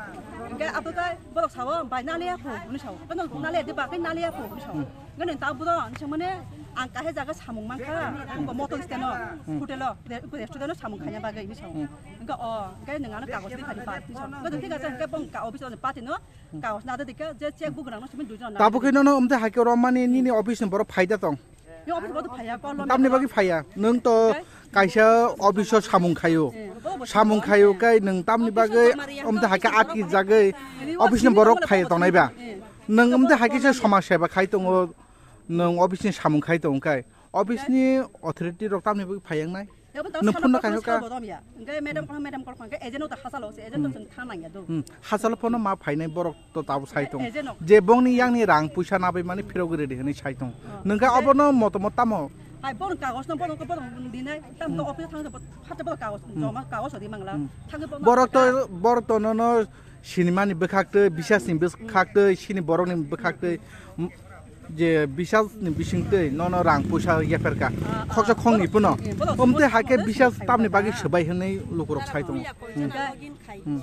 Hingke abo tai borok sao bai naliya pho ni sao. Ba nok naliya di ba kai naliya pho ni sao. Hmm. Hingke nwng ta buro, nwng mane ang kaisa jaga samung mankha, motor stand o, hmm, hotel o, re-, restaurant o samung khaina bagwi hinwi sao. Hmm. Hingke o, hingke nwng ano kagoj ri phani bat hinwi sao. Hingke thik ase, hingke bong ka office o party no, hmm, kagoj nada dikha, je check book rang no simi duijon. Tabuk khe nono umte haikhe romani nini office ni borok phaida tong. Ni office bodo phaya, call no. Tamni bagwi phaya, nwng to, hingke? Kaisa office o samung khaio. Eh, bo bo samung khaio khe nwng tamni bagwi umte haikhe atki jagwi office ni borok phai tongnai ba. Eh. Nwng umte haikhe se somaj seba khai tongo, nwng office ni samung khai tongo khai. Office ni authority rok tamni bagwi phai wngnai. Nwng phone no kaisa ka. Hingke madam kol, madam kol hingke agent no ta hachalo se, agent no chwng thang nangya do. Hmm. Hachalo phone no ma phainai borok to tabo sai tong. Agent no. Je bongni yangni rang puisa nabai mani phirogwi redi hwnwi sai tong. Oh. Nwng khe obono motomot tamo? Hai, borok kagoj no, borok, borok dinai, tam to office thang, hata borok kagoj, hmm, joma kagoj ri mangla. Hmm. Thang borok to, borok to nono sinimani bwkhak twi, bisas ni bwkhak twi, sini borok ni bwkhak twi, m-, je bisas ni bising twi nono rang puisa yapher kha. Ah, ah, khoksa khongni borok, puno. Eh, borok, omte borok, haikhe borok bisas sini tamni bagwi sini swbai hwnwi lukurok sai tongo. Hmm. Hmm.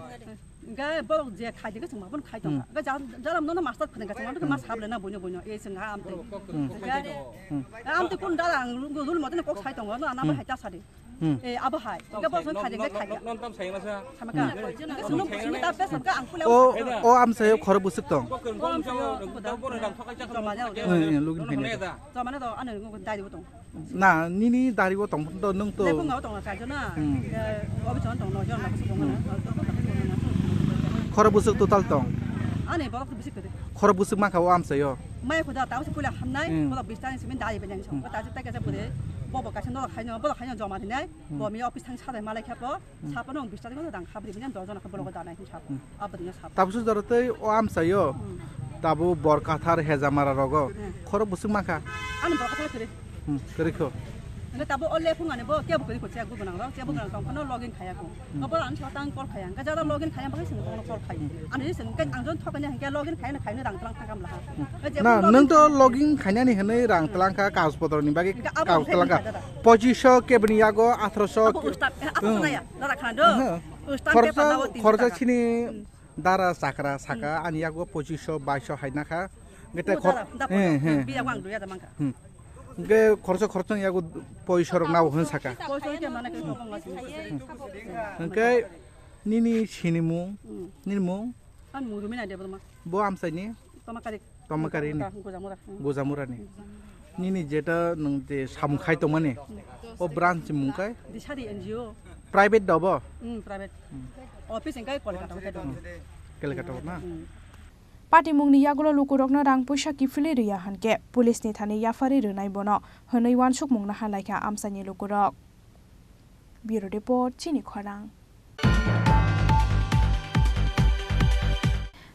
Hingke borok je khai de, chwng ma bono khai tong. Hmm. Hingke jara, jara nono master phwrwng kha, chwng ma bono, hmm, ma sable na boino boino, e chwng ha amtwi. Hmm. Hingke, hmm, amtwi kun dara ang rul mote kok sai tongo, no, ano, hmm, hai ta sadi. Hmm. E, abo hai. Hingke borok khai de, khai de. Non tam sai na sa. Sama ka. Hmm. Hingke chwng no, chwng ta bes hingke ang pula. O, o amsaio khoro bwswk tong. O amsaio, joma ya. Hmm, hmm, lugin phai nai. Joma na do, ano, dai bo tong. Na, nini dari o tong, to, nwng to. Lephunga o tong, kaijo na. Hmm. Eh, obi chon tong, no, jon na, kusu tong, hmm, na. Khoro bwswk total tong? Ani borok to bisi kwrwi. Khoro bwswk mankha o amsaio? Mai khuda, tao se puila hamnai, hmm, borok bis ta ni simi dari banyang song. Hmm. Ta se ta kaisa bwrwi, bobo kaisa norok haino, borok haino joma rinai, hmm, bo mi office thang sadai malai khe po. Hmm. Sapono ang bis tarik o rang habri bini dos jona khe bologo danai hin sap. Hmm. Abri no sap. Tabuk se jora tei o amsaio. Hmm. Tabuk Borkathar Hejamara rogo. Hmm. Khoro bwswk mankha? Ani Borkathar kwrwi. Hmm, kwrwi kho. Hingke tabuk o lephung ani bo kebo kwrwi kho, chekbo gwnang rok, chekbo gwnang tong phano login khaya kho. Hmm. Obo ang sa tang call khaya, hingke jara login khaya, bagwi chwng bono call khai. Hmm. Ani chwng hingke ang jon thokani hingke login khaya, khayna rang tlang thangkam laha. Hmm. Hingke jebo Na, login nwng to khaya. Login khainani hwnwi rang Hmm. tlang kha, kagoj potro ni bagwi hingke abo kagoj hingke tlang kha. Hingke jara. Pochisho keboni yago atharoso Abo ke-, usta-, eh, atharoso hmm. Naya, jara khana do. Hmm. Usta hingke Khoroksa, panda o tin khoroksa taka. Chini Hmm. dara chakra saka Hmm. ani yago pochisho baisho haina kha. Hingke te Oh, khor-, dara, da he, photo. he. Hmm, biya wang duya da mangka. Hmm. Hingke khoroksa khoroksa yago poisorok nao hwn saka. Poisorok khe mane khe Hmm. Hingke nini sinimung, Hmm. nini mung? Ani mung Rumina Debbarma. Bo amchaini? Tomakari. Tomakari ni? Gojamura. Hmm. Gojamura ni? Hmm. Nini jeta nwng je samung khai tongmani, Hmm. o branch ni mung kai? Disari N G O. Private da bo? Hmm, private. Hmm. Office hingke Kolkata hingke dong. Hmm. Kolkata na? Hmm. Patimungni yagulo lukurokno rang puisa kiphilwi rwya hwnkhe, police ni thani yaphari rwnai bono, hwnwi uansukmung naharlaikha amchaini lukurok. Bureau Report, Chini Khorang.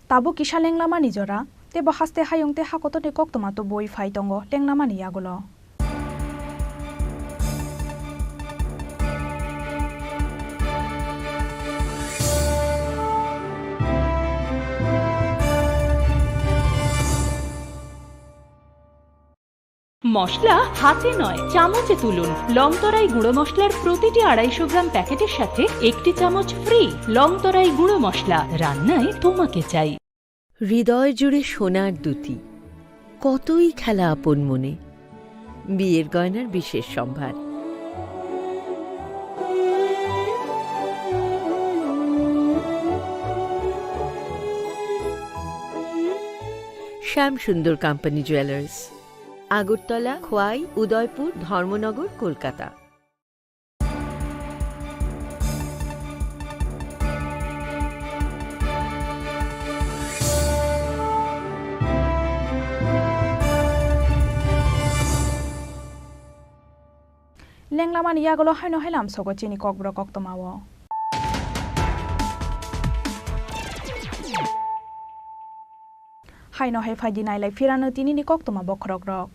Tabuk kisa lenglamani jora, teibo haste hayung tei hakotorni koktwma tubui phai tongo lenglamani yagulo. মশলা হাতে নয়, চামচে তুলুন। লংতরাই গুঁড়ো মশলার প্রতিটি আড়াইশো গ্রাম প্যাকেটের সাথে একটি চামচ ফ্রি। লংতরাই গুঁড়ো মশলা, রান্নায় তোমাকে চাই। হৃদয় জুড়ে সোনার দ্যুতি, কতই খেলা আপন মনে। বিয়ের গয়নার বিশেষ সম্ভার। শ্যাম সুন্দর কোম্পানি জুয়েলার্স, আগরতলা, খোয়াই, উদয়পুর, ধর্মনগর, Kolkata. Lenglamani yagulo haino hai lamsogo chini kokborok koktwmao. Haino hai phaidi nailai phirano tinini koktwma bokhorokrok.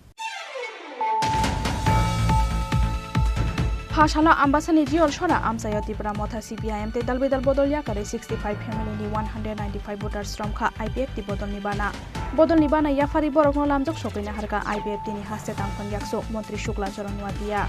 Phasalo Ambasani Jiyol Sora amchaio Tipra Motha C P I M tei dal bidal bodol yakarwi sixty five family ni one hundred ninety five voters romkha I P F T bodolni bana. Bodolni bana yaphari borokno lamjak sokwi naharkha I P F T ni haste tangphang yaksu Montri Shukla Charan Noatia.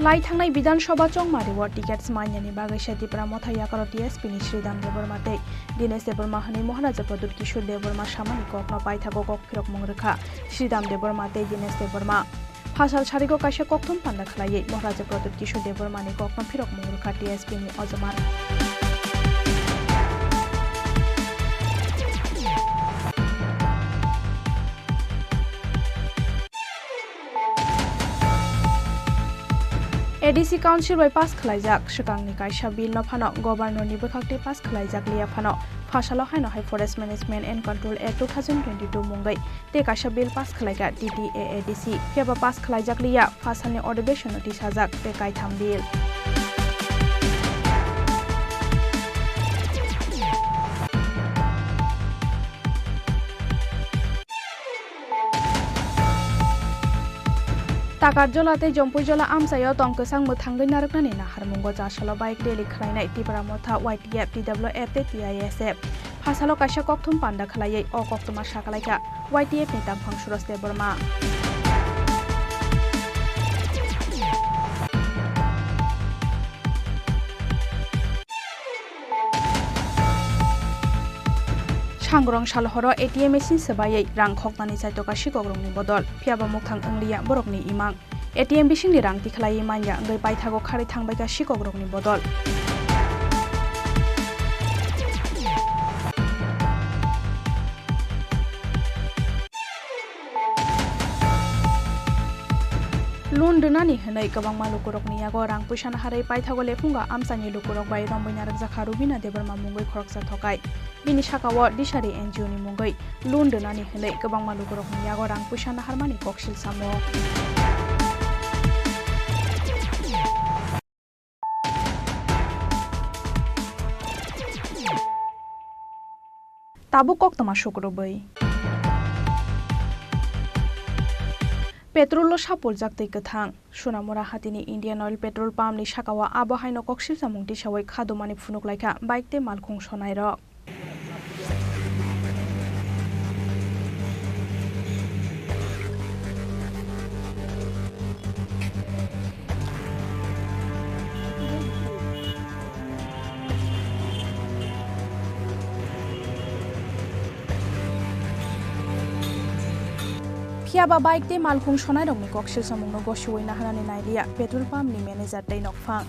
Lai thangnai Bidhan Sabha chongmario tickets manyani bagwi se Tipra Motha yakaro T S P ni Sridham Debbarma tei Dinesh Debbarma hwnwi Maharaja Pradyut Kishore Debbarma samani kokno paithago kok phirokmung rwkha Sridham Debbarma tei Dinesh Debbarma. Phasal sarigo kaisa kokthum panda khlaiwi Maharaja Pradyut Kishore Debbarmani kokno phirokmung rwkha T S P ni Ojaman. A D C Council bai pass khlaijak swkangni kaisa bill no phano Governor ni bwkhak tei pass khlaijak liya phano, phasalo haino hai Forest Management and Control Act two thousand twenty-two mungwi tei kaisa bill pass khlaikha T T A A D C, phiya ba pass khlaijak liya, phasalni odhibesono tisajak tei kaitham bill. Takarjola tei Jompuijola amchaio tong kwchang mwthangwi narwknani naharmungo chasalo bike rally khlainai Tipra Motha, Y T F, T W F tei T I S F. Phasalo kaisa kokthum panda khlaiwi o koktwma sakalaikha Y T F ni tangphang Suraj Debbarma. Sangrong sal horo A T M machine swbaiwi rang khoknani chaitoka sikokrokni bodol, phiyaba mukhang wngliya borokni imang. A T M bisingni rang tikhlaiwi manya wngwi paithago kharwi thangbaikha sikokrokni bodol. Loan rwnani hwnwi kwbangma lukurokni yago rang puisa naharwi paithago lephungo amchaini lukurok bai romwi narwkjakha Rubina Debbarma mungwi khoroksa thokai. Bini sakao Dishari N G O ni mungwi loan rwnani hwnwi kwbangma lukurokni yago rang puisa naharmani koksil samo. Tabuk koktwma sukrubwi. Petrol-o sapuljak twi kwthang. Sonamura hatini Indian Oil petrol pump-ni saka-o abo haino koksil samung tisaui kha dumani phunuk laikha bike tei malkhung sonairok. Phiya ba bike tei malkhung sonairokni koksil samungno gosiui naharnani nailiya petrol pump ni manager tei nokphang.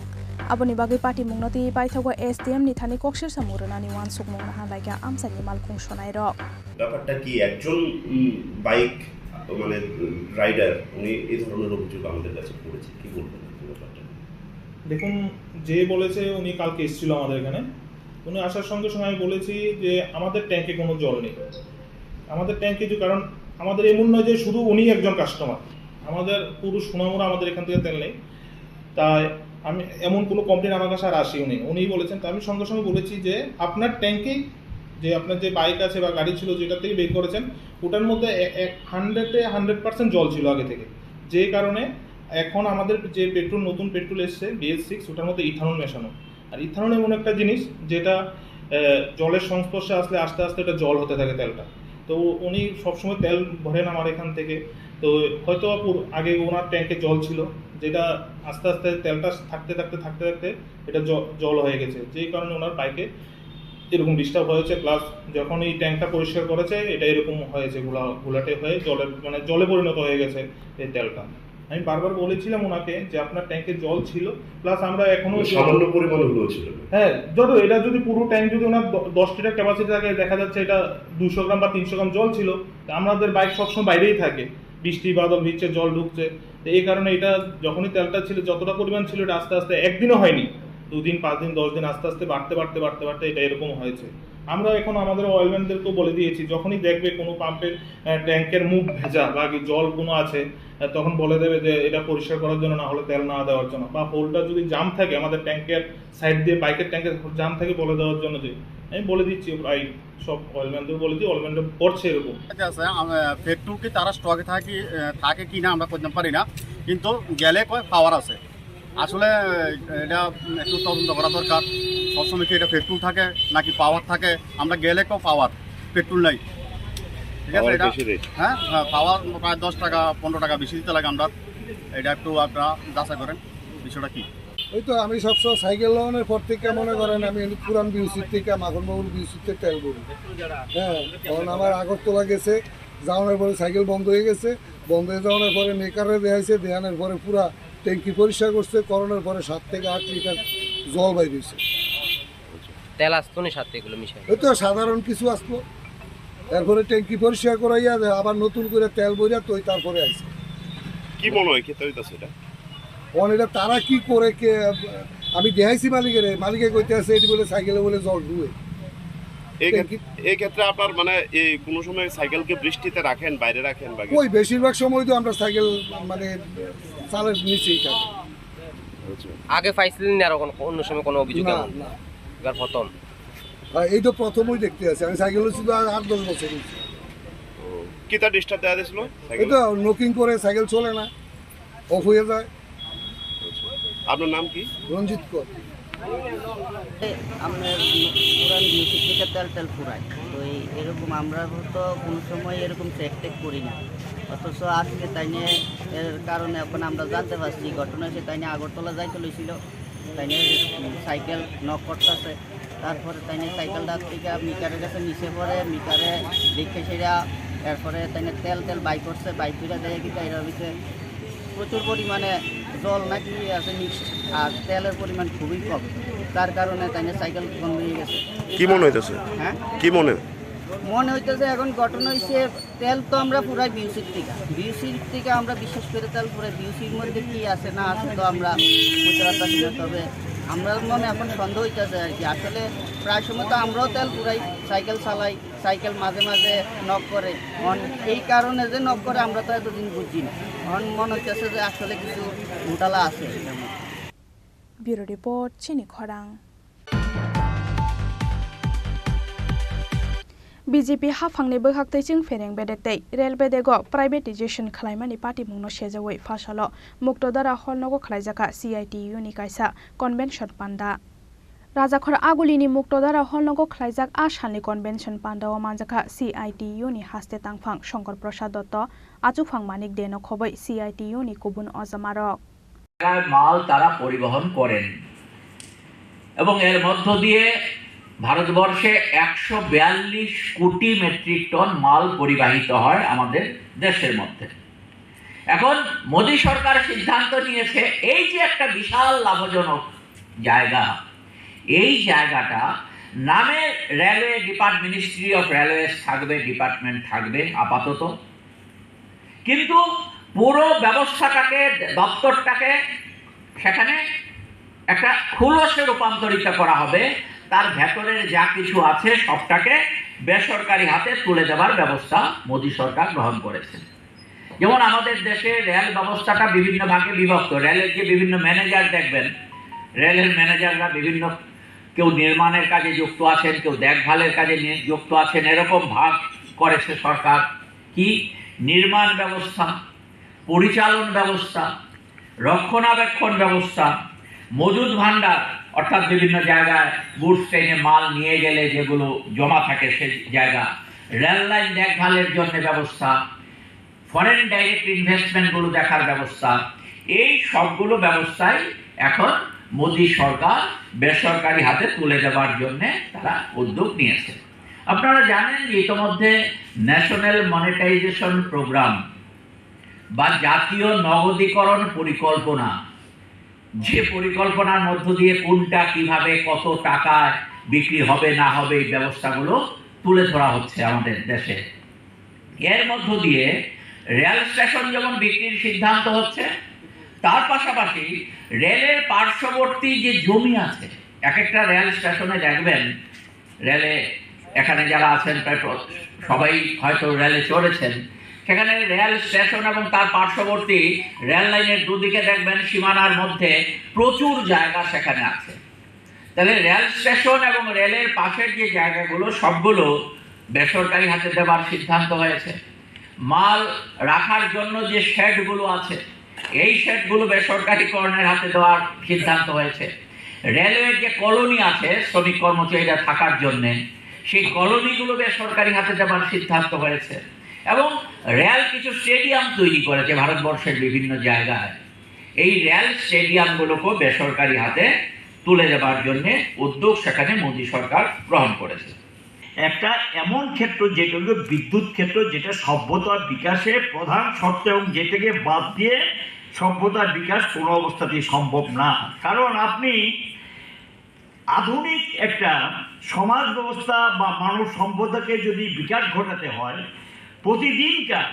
Aboni bagwi patimungno twiwi paithago S D M ni thani koksil samung rwnani uansukmung naharlaikha amchaini malkhung sonairok. ব্যাপারটা কি? একজন, উম, বাইক, মানে, উম, রাইডার, উনি এই ধরনের অভিযোগ আমাদের কাছে করেছে। কি বলবেন আপনি ব্যাপারটা নিয়ে? দেখুন, যে বলেছে, উনি কালকে এসেছিল আমাদের এখানে। উনি আসার সঙ্গে সঙ্গে আমি বলেছি যে আমাদের ট্যাঙ্কে কোনো জল নেই। আমাদের ট্যাঙ্কে যে, কারণ আমাদের এমন নয় যে শুধু উনি একজন কাস্টমার, আমাদের পুরো সোনামুড়া আমাদের এখান থেকে তেল নেই। তাই আমি, এমন কোনো কমপ্লেন আমার কাছে আর আসেও নি। উনিই বলেছেন, তো আমি সঙ্গে সঙ্গে বলেছি যে আপনার ট্যাঙ্কেই, যে আপনার যে বাইক আছে বা গাড়ি ছিল যেটা থেকে বের করেছেন, ওটার মধ্যে এ-, এক হান্ড্রেডে হান্ড্রেড পার্সেন্ট জল ছিল আগে থেকে, যে কারণে এখন আমাদের যে পেট্রোল, নতুন পেট্রোল এসছে বিএস সিক্স, ওটার মধ্যে ইথানল মেশানো। আর ইথানল এমন একটা জিনিস যেটা, আহ, জলের সংস্পর্শে আসলে আস্তে আস্তে এটা জল হতে থাকে তেলটা। তো উনি সবসময় তেল ভরেন আমার এখান থেকে। তো হয়তো পুর-, আগে ওনার ট্যাঙ্কে জল ছিল, যেটা আস্তে আস্তে তেলটা থাকতে থাকতে থাকতে থাকতে এটা জ-, জল হয়ে গেছে, যেই কারণে ওনার বাইকে এরকম ডিস্টার্ব হয়েছে। প্লাস যখন এই ট্যাঙ্কটা পরিষ্কার করেছে, এটা এরকম হয়েছে, ঘোলা, ঘোলাটে হয়ে জলের, মানে, জলে পরিণত হয়ে গেছে এই তেলটা। আমি বারবার বলেছিলাম ওনাকে যে আপনার ট্যাঙ্কে জল ছিল, প্লাস আমরা এখনো মানে জল সামান্য পরিমাণ হলেও ছিল। হ্যাঁ, যত, এটা যদি পুরো ট্যাঙ্ক যদি ওনার দ-, দশ লিটার ক্যাপাসিটি থাকে, দেখা যাচ্ছে এটা দুশো গ্রাম বা তিনশো গ্রাম জল ছিল। তা আমাদের বাইক সবসময় বাইরেই থাকে, বৃষ্টি বাদল ভিজছে, জল ঢুকছে। তো এই কারণে এটা যখনই তেলটা ছিল, যতটা পরিমাণ ছিল, এটা আস্তে আস্তে, একদিনও হয়নি, দুদিন, পাঁচ দিন, দশ দিন, আস্তে আস্তে বাড়তে বাড়তে বাড়তে বাড়তে এটা এরকম হয়েছে। আমরা এখন আমাদের অয়েলম্যানদেরকেও বলে দিয়েছি, যখনই দেখবে কোনো পাম্পের, আহ, ট্যাঙ্কের মুখ ভেজা বা কি জল কোনো আছে, আহ, তখন বলে দেবে যে এটা পরিষ্কার করার জন্য, না হলে তেল না দেওয়ার জন্য। বা হোলটা যদি জাম থাকে, আমাদের ট্যাঙ্কের সাইড দিয়ে বাইকের ট্যাঙ্কের জাম থাকে, বলে দেওয়ার জন্য। যে আমি বলে দিচ্ছি প্রায় সব অয়েলম্যানদের বলে দিই, অয়েলম্যানরা করছে এরকম। ঠিক আছে, আম-, পেট্রোল কি তারা স্টকে থাকে, আহ, থাকে কি না আমরা করতে পারি না, কিন্তু গেলে কয় পাওয়ার আছে। আসলে এটা একটু তদন্ত করা দরকার। সবসময় কি এটা পেট্রোল থাকে নাকি পাওয়ার থাকে? আমরা গেলে কেউ পাওয়ার, পেট্রোল নাই। ঠিক আছে, পাওয়ার এটা বেশি রেট। হ্যাঁ, হ্যাঁ, পাওয়ার প্রায় দশ টাকা, পনেরো টাকা বেশি দিতে লাগে আমরা। এটা একটু আপনারা যাচাই করেন বিষয়টা কি। ওই তো আমি সবসময় সাইকেল লোনের পর থেকে মনে করেন আমি পুরান বিউসির থেকে, মাখনবাবুর বিউসিতে তেল ভরি। হ্যাঁ, কারণ আমার আগরতলা গেছে, যাওয়ানোর পরে সাইকেল বন্ধ হয়ে গেছে, বন্ধ হয়ে যাওয়ানোর পরে মেকারে দেখাইছে, দেখানোর পরে পুরা ট্যাঙ্কি পরিষ্কার করছে, করানোর পরে সাত থেকে আট লিটার জল বাইর হয়েছে। তেল আসতো নি সাত কিলো মিশাই? ওই তো সাধারণ কিছু আসতো, এরপরে ট্যাঙ্কি পরিষ্কার করাইয়া আবার নতুন করে তেল বইরা তো তারপরে আইছে। কি মনে হয় খেতে হইতাছে এটা? এখন এটা তারা কি করে কে, আমি দেখাইছি মালিকের, মালিকে কইতে আছে এটি বলে সাইকেলে বলে জল ঢুয়ে। এই ক্ষেত-, ট্যাঙ্কি এই ক্ষেত্রে আপনার মানে এই কোনো সময় সাইকেলকে বৃষ্টিতে রাখেন, বাইরে রাখেন বা কিছু? ওই বেশিরভাগ সময় তো আমরা সাইকেল মানে চালের নিচেই থাকে। আচ্ছা। আগে পাইছিলেন না এরকম অন্য সময় কোনো অভিযোগ না, এমন? না। এবার প্রথম? হ্যাঁ, এই তো প্রথমই দেখতে আছে। আমি সাইকেল হচ্ছে তো আর আট দশ বছর হচ্ছে। ও, কিতা ডিস্টার্ব দেওয়া দিয়েছিল সাইকেল? এটা নকিং করে সাইকেল চলে না, অফ হয়ে যায়। আচ্ছা। আপনার নাম কি? রঞ্জিত কর। আমরা পুরান বিউসি থেকে তেল তেল ফুরাই। তো এই এরকম আমরা তো কোনো সময় এরকম চেক টেক করি না। অথচ আজকে তাই নিয়ে এর কারণে এখন আমরা জানতে পারছি, ঘটনা হচ্ছে তাই নিয়ে আগরতলা যাইতে লইছিল, তাই নিয়ে সাইকেল নক করতেছে। তারপরে তাই নিয়ে সাইকেলটা থেকে মিটারের কাছে নিচে পড়ে, মিটারে দেখে সেটা, এরপরে তাই নিয়ে তেল তেল বাই করছে, বাই করে দেয় কি এরা হচ্ছে প্রচুর পরিমাণে জল নাকি আছে মিক্সড, আর তেলের পরিমাণ খুবই কম, তার কারণে তাই নিয়ে সাইকেল বন্ধ হয়ে গেছে। কি মনে হইতেছে? হ্যাঁ? কি মনে? মনে হইতেছে এখন ঘটনা হইছে তেল তো আমরা পুরাই বিউসির থেকে, বিউসির থেকে আমরা বিশেষ করে তেল পুরাই বিউসির মধ্যে কি আছে না আছে তো আমরা বুঝতে পারতাছি না। তবে আমরা মনে এখন সন্দেহ হইতেছে আর কি। আসলে প্রায় সময় তো আমরাও তেল পুরাই, সাইকেল চালাই, সাইকেল মাঝে মাঝে নক করে। অন-, এই কারণে যে নক করে আমরা তো এতদিন বুঝছি না। এখন মনে হইতেছে যে আসলে কিছু ঘোটালা আছে এটার মধ্যে। Bureau Report, Chini Khorang. B J P haphangni bwkhak twi chwng phereng bedek tei rel bedego privatization khlaimani patimungno sejaui phasalo Muktodara Hall nogo khlaijakha C I T U ni kaisa convention panda. Rajakhor Agulini Muktodara Hall nogo khlaijak a salni convention pandao manjakha C I T U ni haste tangphang Shankar Prasad Dotto, achukphang Manik De no khoboi C I T U ni kubun ojamarok. জায়গায় মাল তারা পরিবহন করেন এবং এর মধ্য দিয়ে ভারতবর্ষে একশো বিয়াল্লিশ কোটি মেট্রিক টন মাল পরিবাহিত হয় আমাদের দেশের মধ্যে। এখন মোদী সরকার সিদ্ধান্ত নিয়েছে, এই যে একটা বিশাল লাভজনক জায়গা, এই জায়গাটা নামে railway depart ministry of railways থাকবে, ডিপার্টমেন্ট থাকবে আপাতত, কিন্তু পুরো ব্যবস্থাটাকে, দপ্তরটাকে সেখানে একটা খুলসে রূপান্তরিত করা হবে। তার ভেতরের যা কিছু আছে সবটাকে বেসরকারি হাতে তুলে দেওয়ার ব্যবস্থা মোদী সরকার গ্রহণ করেছেন। যেমন আমাদের দেশে রেল ব্যবস্থাটা বিভিন্ন ভাগে বিভক্ত। রেলের যে বিভিন্ন ম্যানেজার দেখবেন, রেলের ম্যানেজাররা বিভিন্ন, কেউ নির্মাণের কাজে যুক্ত আছেন, কেউ দেখভালের কাজে নি- যুক্ত আছেন, এরকম ভাগ করেছে সরকার। কি নির্মাণ ব্যবস্থা, পরিচালন ব্যবস্থা, রক্ষণাবেক্ষণ ব্যবস্থা, মজুদ ভাণ্ডার, অর্থাৎ বিভিন্ন জায়গায় গুডস ট্রেনে মাল নিয়ে গেলে যেগুলো জমা থাকে সেই জায়গা, রেল লাইন দেখভালের জন্য ব্যবস্থা, ফরেন ডাইরেক্ট ইনভেস্টমেন্টগুলো দেখার ব্যবস্থা, এই সবগুলো ব্যবস্থাই এখন মোদী সরকার বেসরকারি হাতে তুলে দেওয়ার জন্য তারা উদ্যোগ নিয়েছে। আপনারা জানেন যে ইতোমধ্যে ন্যাশনাল মনিটাইজেশন প্রোগ্রাম বা জাতীয় নগদীকরণ পরিকল্পনা, যে পরিকল্পনার মধ্য দিয়ে কোনটা কিভাবে কত টাকায় বিক্রি হবে না হবে এই ব্যবস্থাগুলো তুলে ধরা হচ্ছে আমাদের দেশে। এর মধ্য দিয়ে রেল স্টেশন যেমন বিক্রির সিদ্ধান্ত হচ্ছে, তার পাশাপাশি রেলের পার্শ্ববর্তী যে জমি আছে, এক একটা রেল স্টেশনে দেখবেন, রেলে এখানে যারা আছেন প্রায় প্র- সবাই হয়তো রেলে চড়েছেন, সেখানে রেল স্টেশন এবং তার পার্শ্ববর্তী রেল লাইনের দুদিকে দেখবেন সীমানার মধ্যে প্রচুর জায়গা সেখানে আছে। তাহলে রেল স্টেশন এবং রেলের পাশের যে জায়গাগুলো সবগুলো বেসরকারি হাতে দেবার সিদ্ধান্ত হয়েছে। মাল রাখার জন্য যে শেডগুলো আছে, এই শেডগুলো বেসরকারিকরণের হাতে দেওয়ার সিদ্ধান্ত হয়েছে। রেলওয়ের যে কলোনি আছে শ্রমিক কর্মচারীরা থাকার জন্য, সেই কলোনিগুলো বেসরকারি হাতে দেবার সিদ্ধান্ত হয়েছে। এবং রেল কিছু স্টেডিয়াম তৈরি করেছে ভারতবর্ষের বিভিন্ন জায়গায়। এই রেল স্টেডিয়ামগুলোকেও বেসরকারি হাতে তুলে দেবার জন্য উদ্যোগ সেখানে মোদী সরকার গ্রহণ করেছে। একটা এমন ক্ষেত্র যেটা হলো বিদ্যুৎ ক্ষেত্র, যেটা সভ্যতার বিকাশে প্রধান শর্ত এবং যেটাকে বাদ দিয়ে সভ্যতার বিকাশ কোনো অবস্থাতেই সম্ভব না। কারণ আপনি আধুনিক একটা সমাজ ব্যবস্থা বা মানব সভ্যতাকে যদি বিকাশ ঘটাতে হয়, প্রতিদিনকার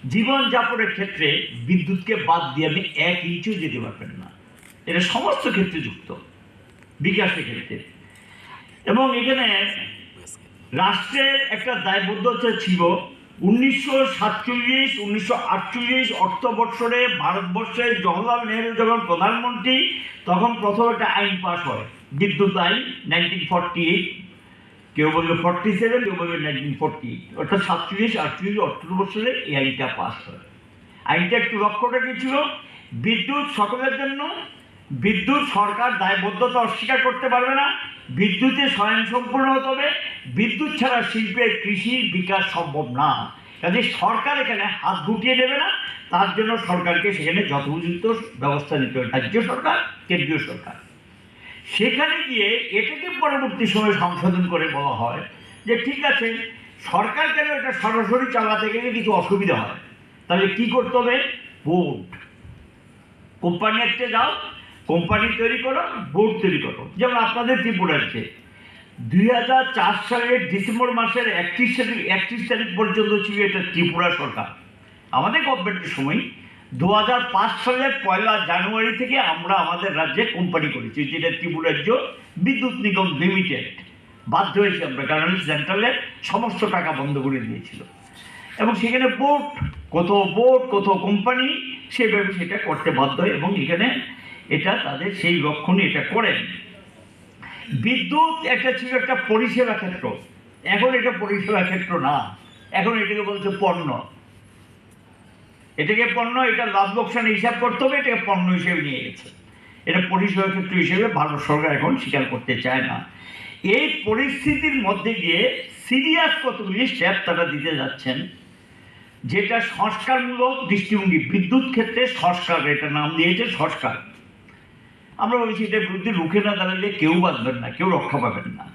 জীবনযাপনের ক্ষেত্রে বিদ্যুৎকে বাদ দিয়ে আপনি এক ইঞ্চিও যেতে পারবেন না। এটা সমস্ত ক্ষেত্রে যুক্ত, বিকাশের ক্ষেত্রে। এবং এখানে রাষ্ট্রের একটা দায়বদ্ধতা ছিল। উনিশশো সাতচল্লিশ উনিশশো আটচল্লিশ অর্থ বৎসরে ভারতবর্ষে জওহরলাল নেহরু যখন প্রধানমন্ত্রী, তখন প্রথম একটা আইন পাস হয়, বিদ্যুৎ আইন, নাইনটিন ফর্টি এইট। কেউ বলবে ফর্টি সেভেন, কেউ বলবে নাইনটিন ফর্টি এইট, অর্থাৎ সাতচল্লিশ আটচল্লিশ অর্থ বৎসরে এই আইনটা পাস হয়। আইনটা একটু লক্ষ্যটা কি ছিল? বিদ্যুৎ সকলের জন্য। বিদ্যুৎ সরকার দায়বদ্ধতা অস্বীকার করতে পারবে না। বিদ্যুতে স্বয়ংসম্পূর্ণ হতে হবে। বিদ্যুৎ ছাড়া শিল্পের, কৃষির বিকাশ সম্ভব না। কাজে সরকার এখানে হাত গুটিয়ে নেবে না। তার জন্য সরকারকে সেখানে যথোপযুক্ত ব্যবস্থা নিতে হবে, রাজ্য সরকার, কেন্দ্রীয় সরকার। সেখানে গিয়ে এটাকে পরবর্তী সময় সংশোধন করে বলা হয় যে ঠিক আছে, সরকার কেন এটা সরাসরি চালাতে গেলে কিছু অসুবিধা হয়, তাহলে কি করতে হবে? বোর্ড। কোম্পানি একটা যাও, কোম্পানি তৈরি করো, বোর্ড তৈরি করো। যেমন আপনাদের ত্রিপুরার যে দুই হাজার চার সালের ডিসেম্বর মাসের একত্রিশ তারিখ, একত্রিশ তারিখ পর্যন্ত ছিল এটা ত্রিপুরা সরকার। আমাদের গভর্নমেন্টের সময় দু হাজার পাঁচ সালের পয়লা জানুয়ারি থেকে আমরা আমাদের রাজ্যে কোম্পানি করেছি, যেটা ত্রিপুরা রাজ্য বিদ্যুৎ নিগম লিমিটেড। বাধ্য হয়েছি আমরা, কারণ সেন্ট্রালের সমস্ত টাকা বন্ধ করে দিয়েছিল। এবং সেখানে বোর্ড, কত বোর্ড, কত কোম্পানি, সেভাবে সেটা করতে বাধ্য হয়। এবং এখানে এটা তাদের সেই লক্ষণে এটা করেন। বিদ্যুৎ একটা ছিল একটা পরিষেবা ক্ষেত্র, এখন এটা পরিষেবা ক্ষেত্র না, এখন এটাকে বলছে পণ্য। এটাকে পণ্য, এটা লাভ লোকসান হিসাব করতে হবে, এটাকে পণ্য হিসেবে নিয়ে গেছে। এটা পরিষেবা ক্ষেত্র হিসেবে ভারত সরকার এখন স্বীকার করতে চায় না। এই পরিস্থিতির মধ্যে দিয়ে সিরিয়াস কতগুলি স্টেপ তারা দিতে যাচ্ছেন, যেটা সংস্কারমূলক দৃষ্টিভঙ্গি। বিদ্যুৎ ক্ষেত্রে সংস্কার, এটা নাম দিয়েছে সংস্কার। আমরা বলছি, এটার বিরুদ্ধে রুখে না দাঁড়ালে কেউ বাঁচবেন না, কেউ রক্ষা পাবেন না।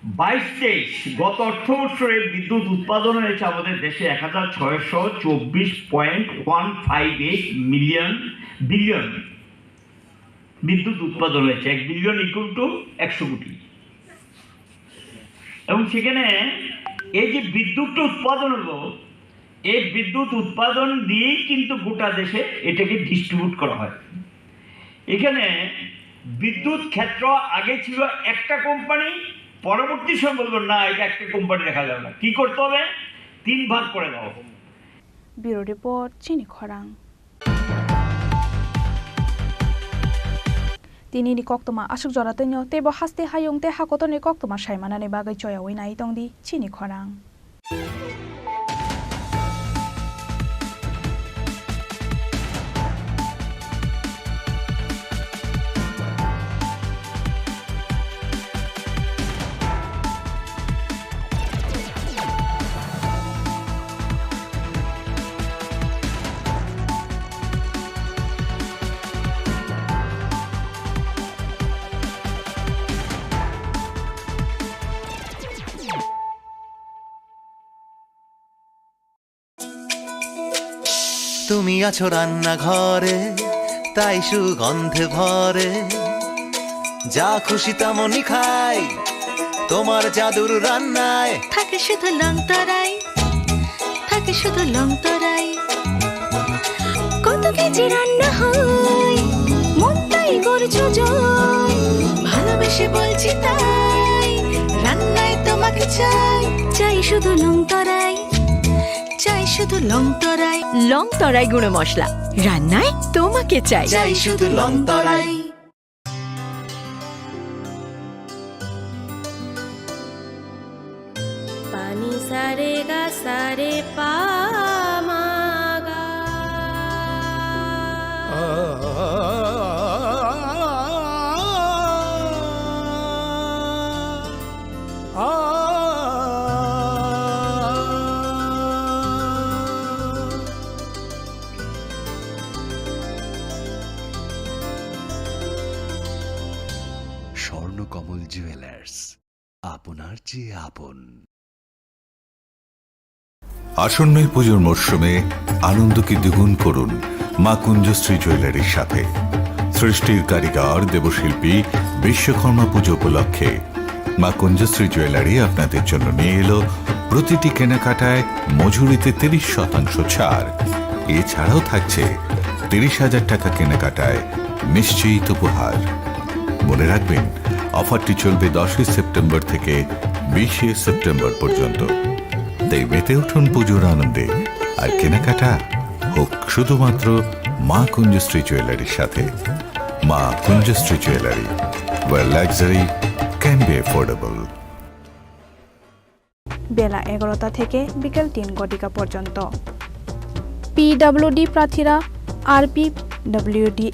বাইশ তেইশ, গত অর্থ বছরে বিদ্যুৎ উৎপাদন হয়েছে আমাদের দেশে এক হাজার ছয়শো চব্বিশ point one five eight million, billion বিদ্যুৎ উৎপাদন হয়েছে। এক বিলিয়ন ইকুয়াল টু একশো কোটি। এবং সেখানে এই যে বিদ্যুৎটা উৎপাদন হলো, এই বিদ্যুৎ উৎপাদন দিয়েই কিন্তু গোটা দেশে এটাকে ডিস্ট্রিবিউট করা হয়। এখানে বিদ্যুৎ ক্ষেত্র আগে ছিল একটা কোম্পানি, পরবর্তী সময় বলবো, "না, এটা একটা কোম্পানি রাখা যাবে না।" কি করতে হবে? তিন ভাগ করে দেওয়া হবে। Bureau Report, Chini Khorang. Tini ni koktwma aswk jora twino, teibo haste hayung tei hakotor ni koktwma sai manani bagwi choyaui nai tong di Chini Khorang. তুমি আছো রান্নাঘরে, তাই সুগন্ধে ভরে। যা খুশি তেমনই খাই, তোমার জাদুর রান্নায়। থাকে শুধু লং তরাই, থাকে শুধু লং তরাই। কত কেজি রান্না হয়, মনটাই গর্জ যায়। ভালোবেসে বলছি তাই, রান্নায় তোমাকে চাই। চাই শুধু লং তরাই, চাই শুধু লং তরাই। লং তরাই গুঁড়ো মশলা, রান্নায় তোমাকে চাই। চাই শুধু লং তরাই। পানি সারে গা সারে পা মা গা। স্বর্ণকমল জুয়েলার্স, আপনার চেয়ে আপন। আসন্ন এই পুজোর মরশুমে আনন্দকে দ্বিগুণ করুন মা কুঞ্জশ্রী জুয়েলারির সাথে। সৃষ্টির কারিগর দেবশিল্পী বিশ্বকর্মা পুজো উপলক্ষে মা কুঞ্জশ্রী জুয়েলারি আপনাদের জন্য নিয়ে এলো প্রতিটি কেনাকাটায় মজুরিতে তিরিশ শতাংশ ছাড়। এছাড়াও থাকছে তিরিশ হাজার টাকা কেনাকাটায় নিশ্চিত উপহার। মনে রাখবেন, অফারটি চলবে দশই সেপ্টেম্বর থেকে বিশে সেপ্টেম্বর পর্যন্ত। তাই মেতে উঠুন পুজোর আনন্দে, আর কেনাকাটা হোক শুধুমাত্র মা কুঞ্জশ্রী জুয়েলারির সাথে। মা কুঞ্জশ্রী jewellery, where luxury can be affordable. বেলা এগারোটা থেকে বিকেল তিন ঘটিকা পর্যন্ত। পিডব্লিউডি প্রার্থীরা আরপিডব্লিউডি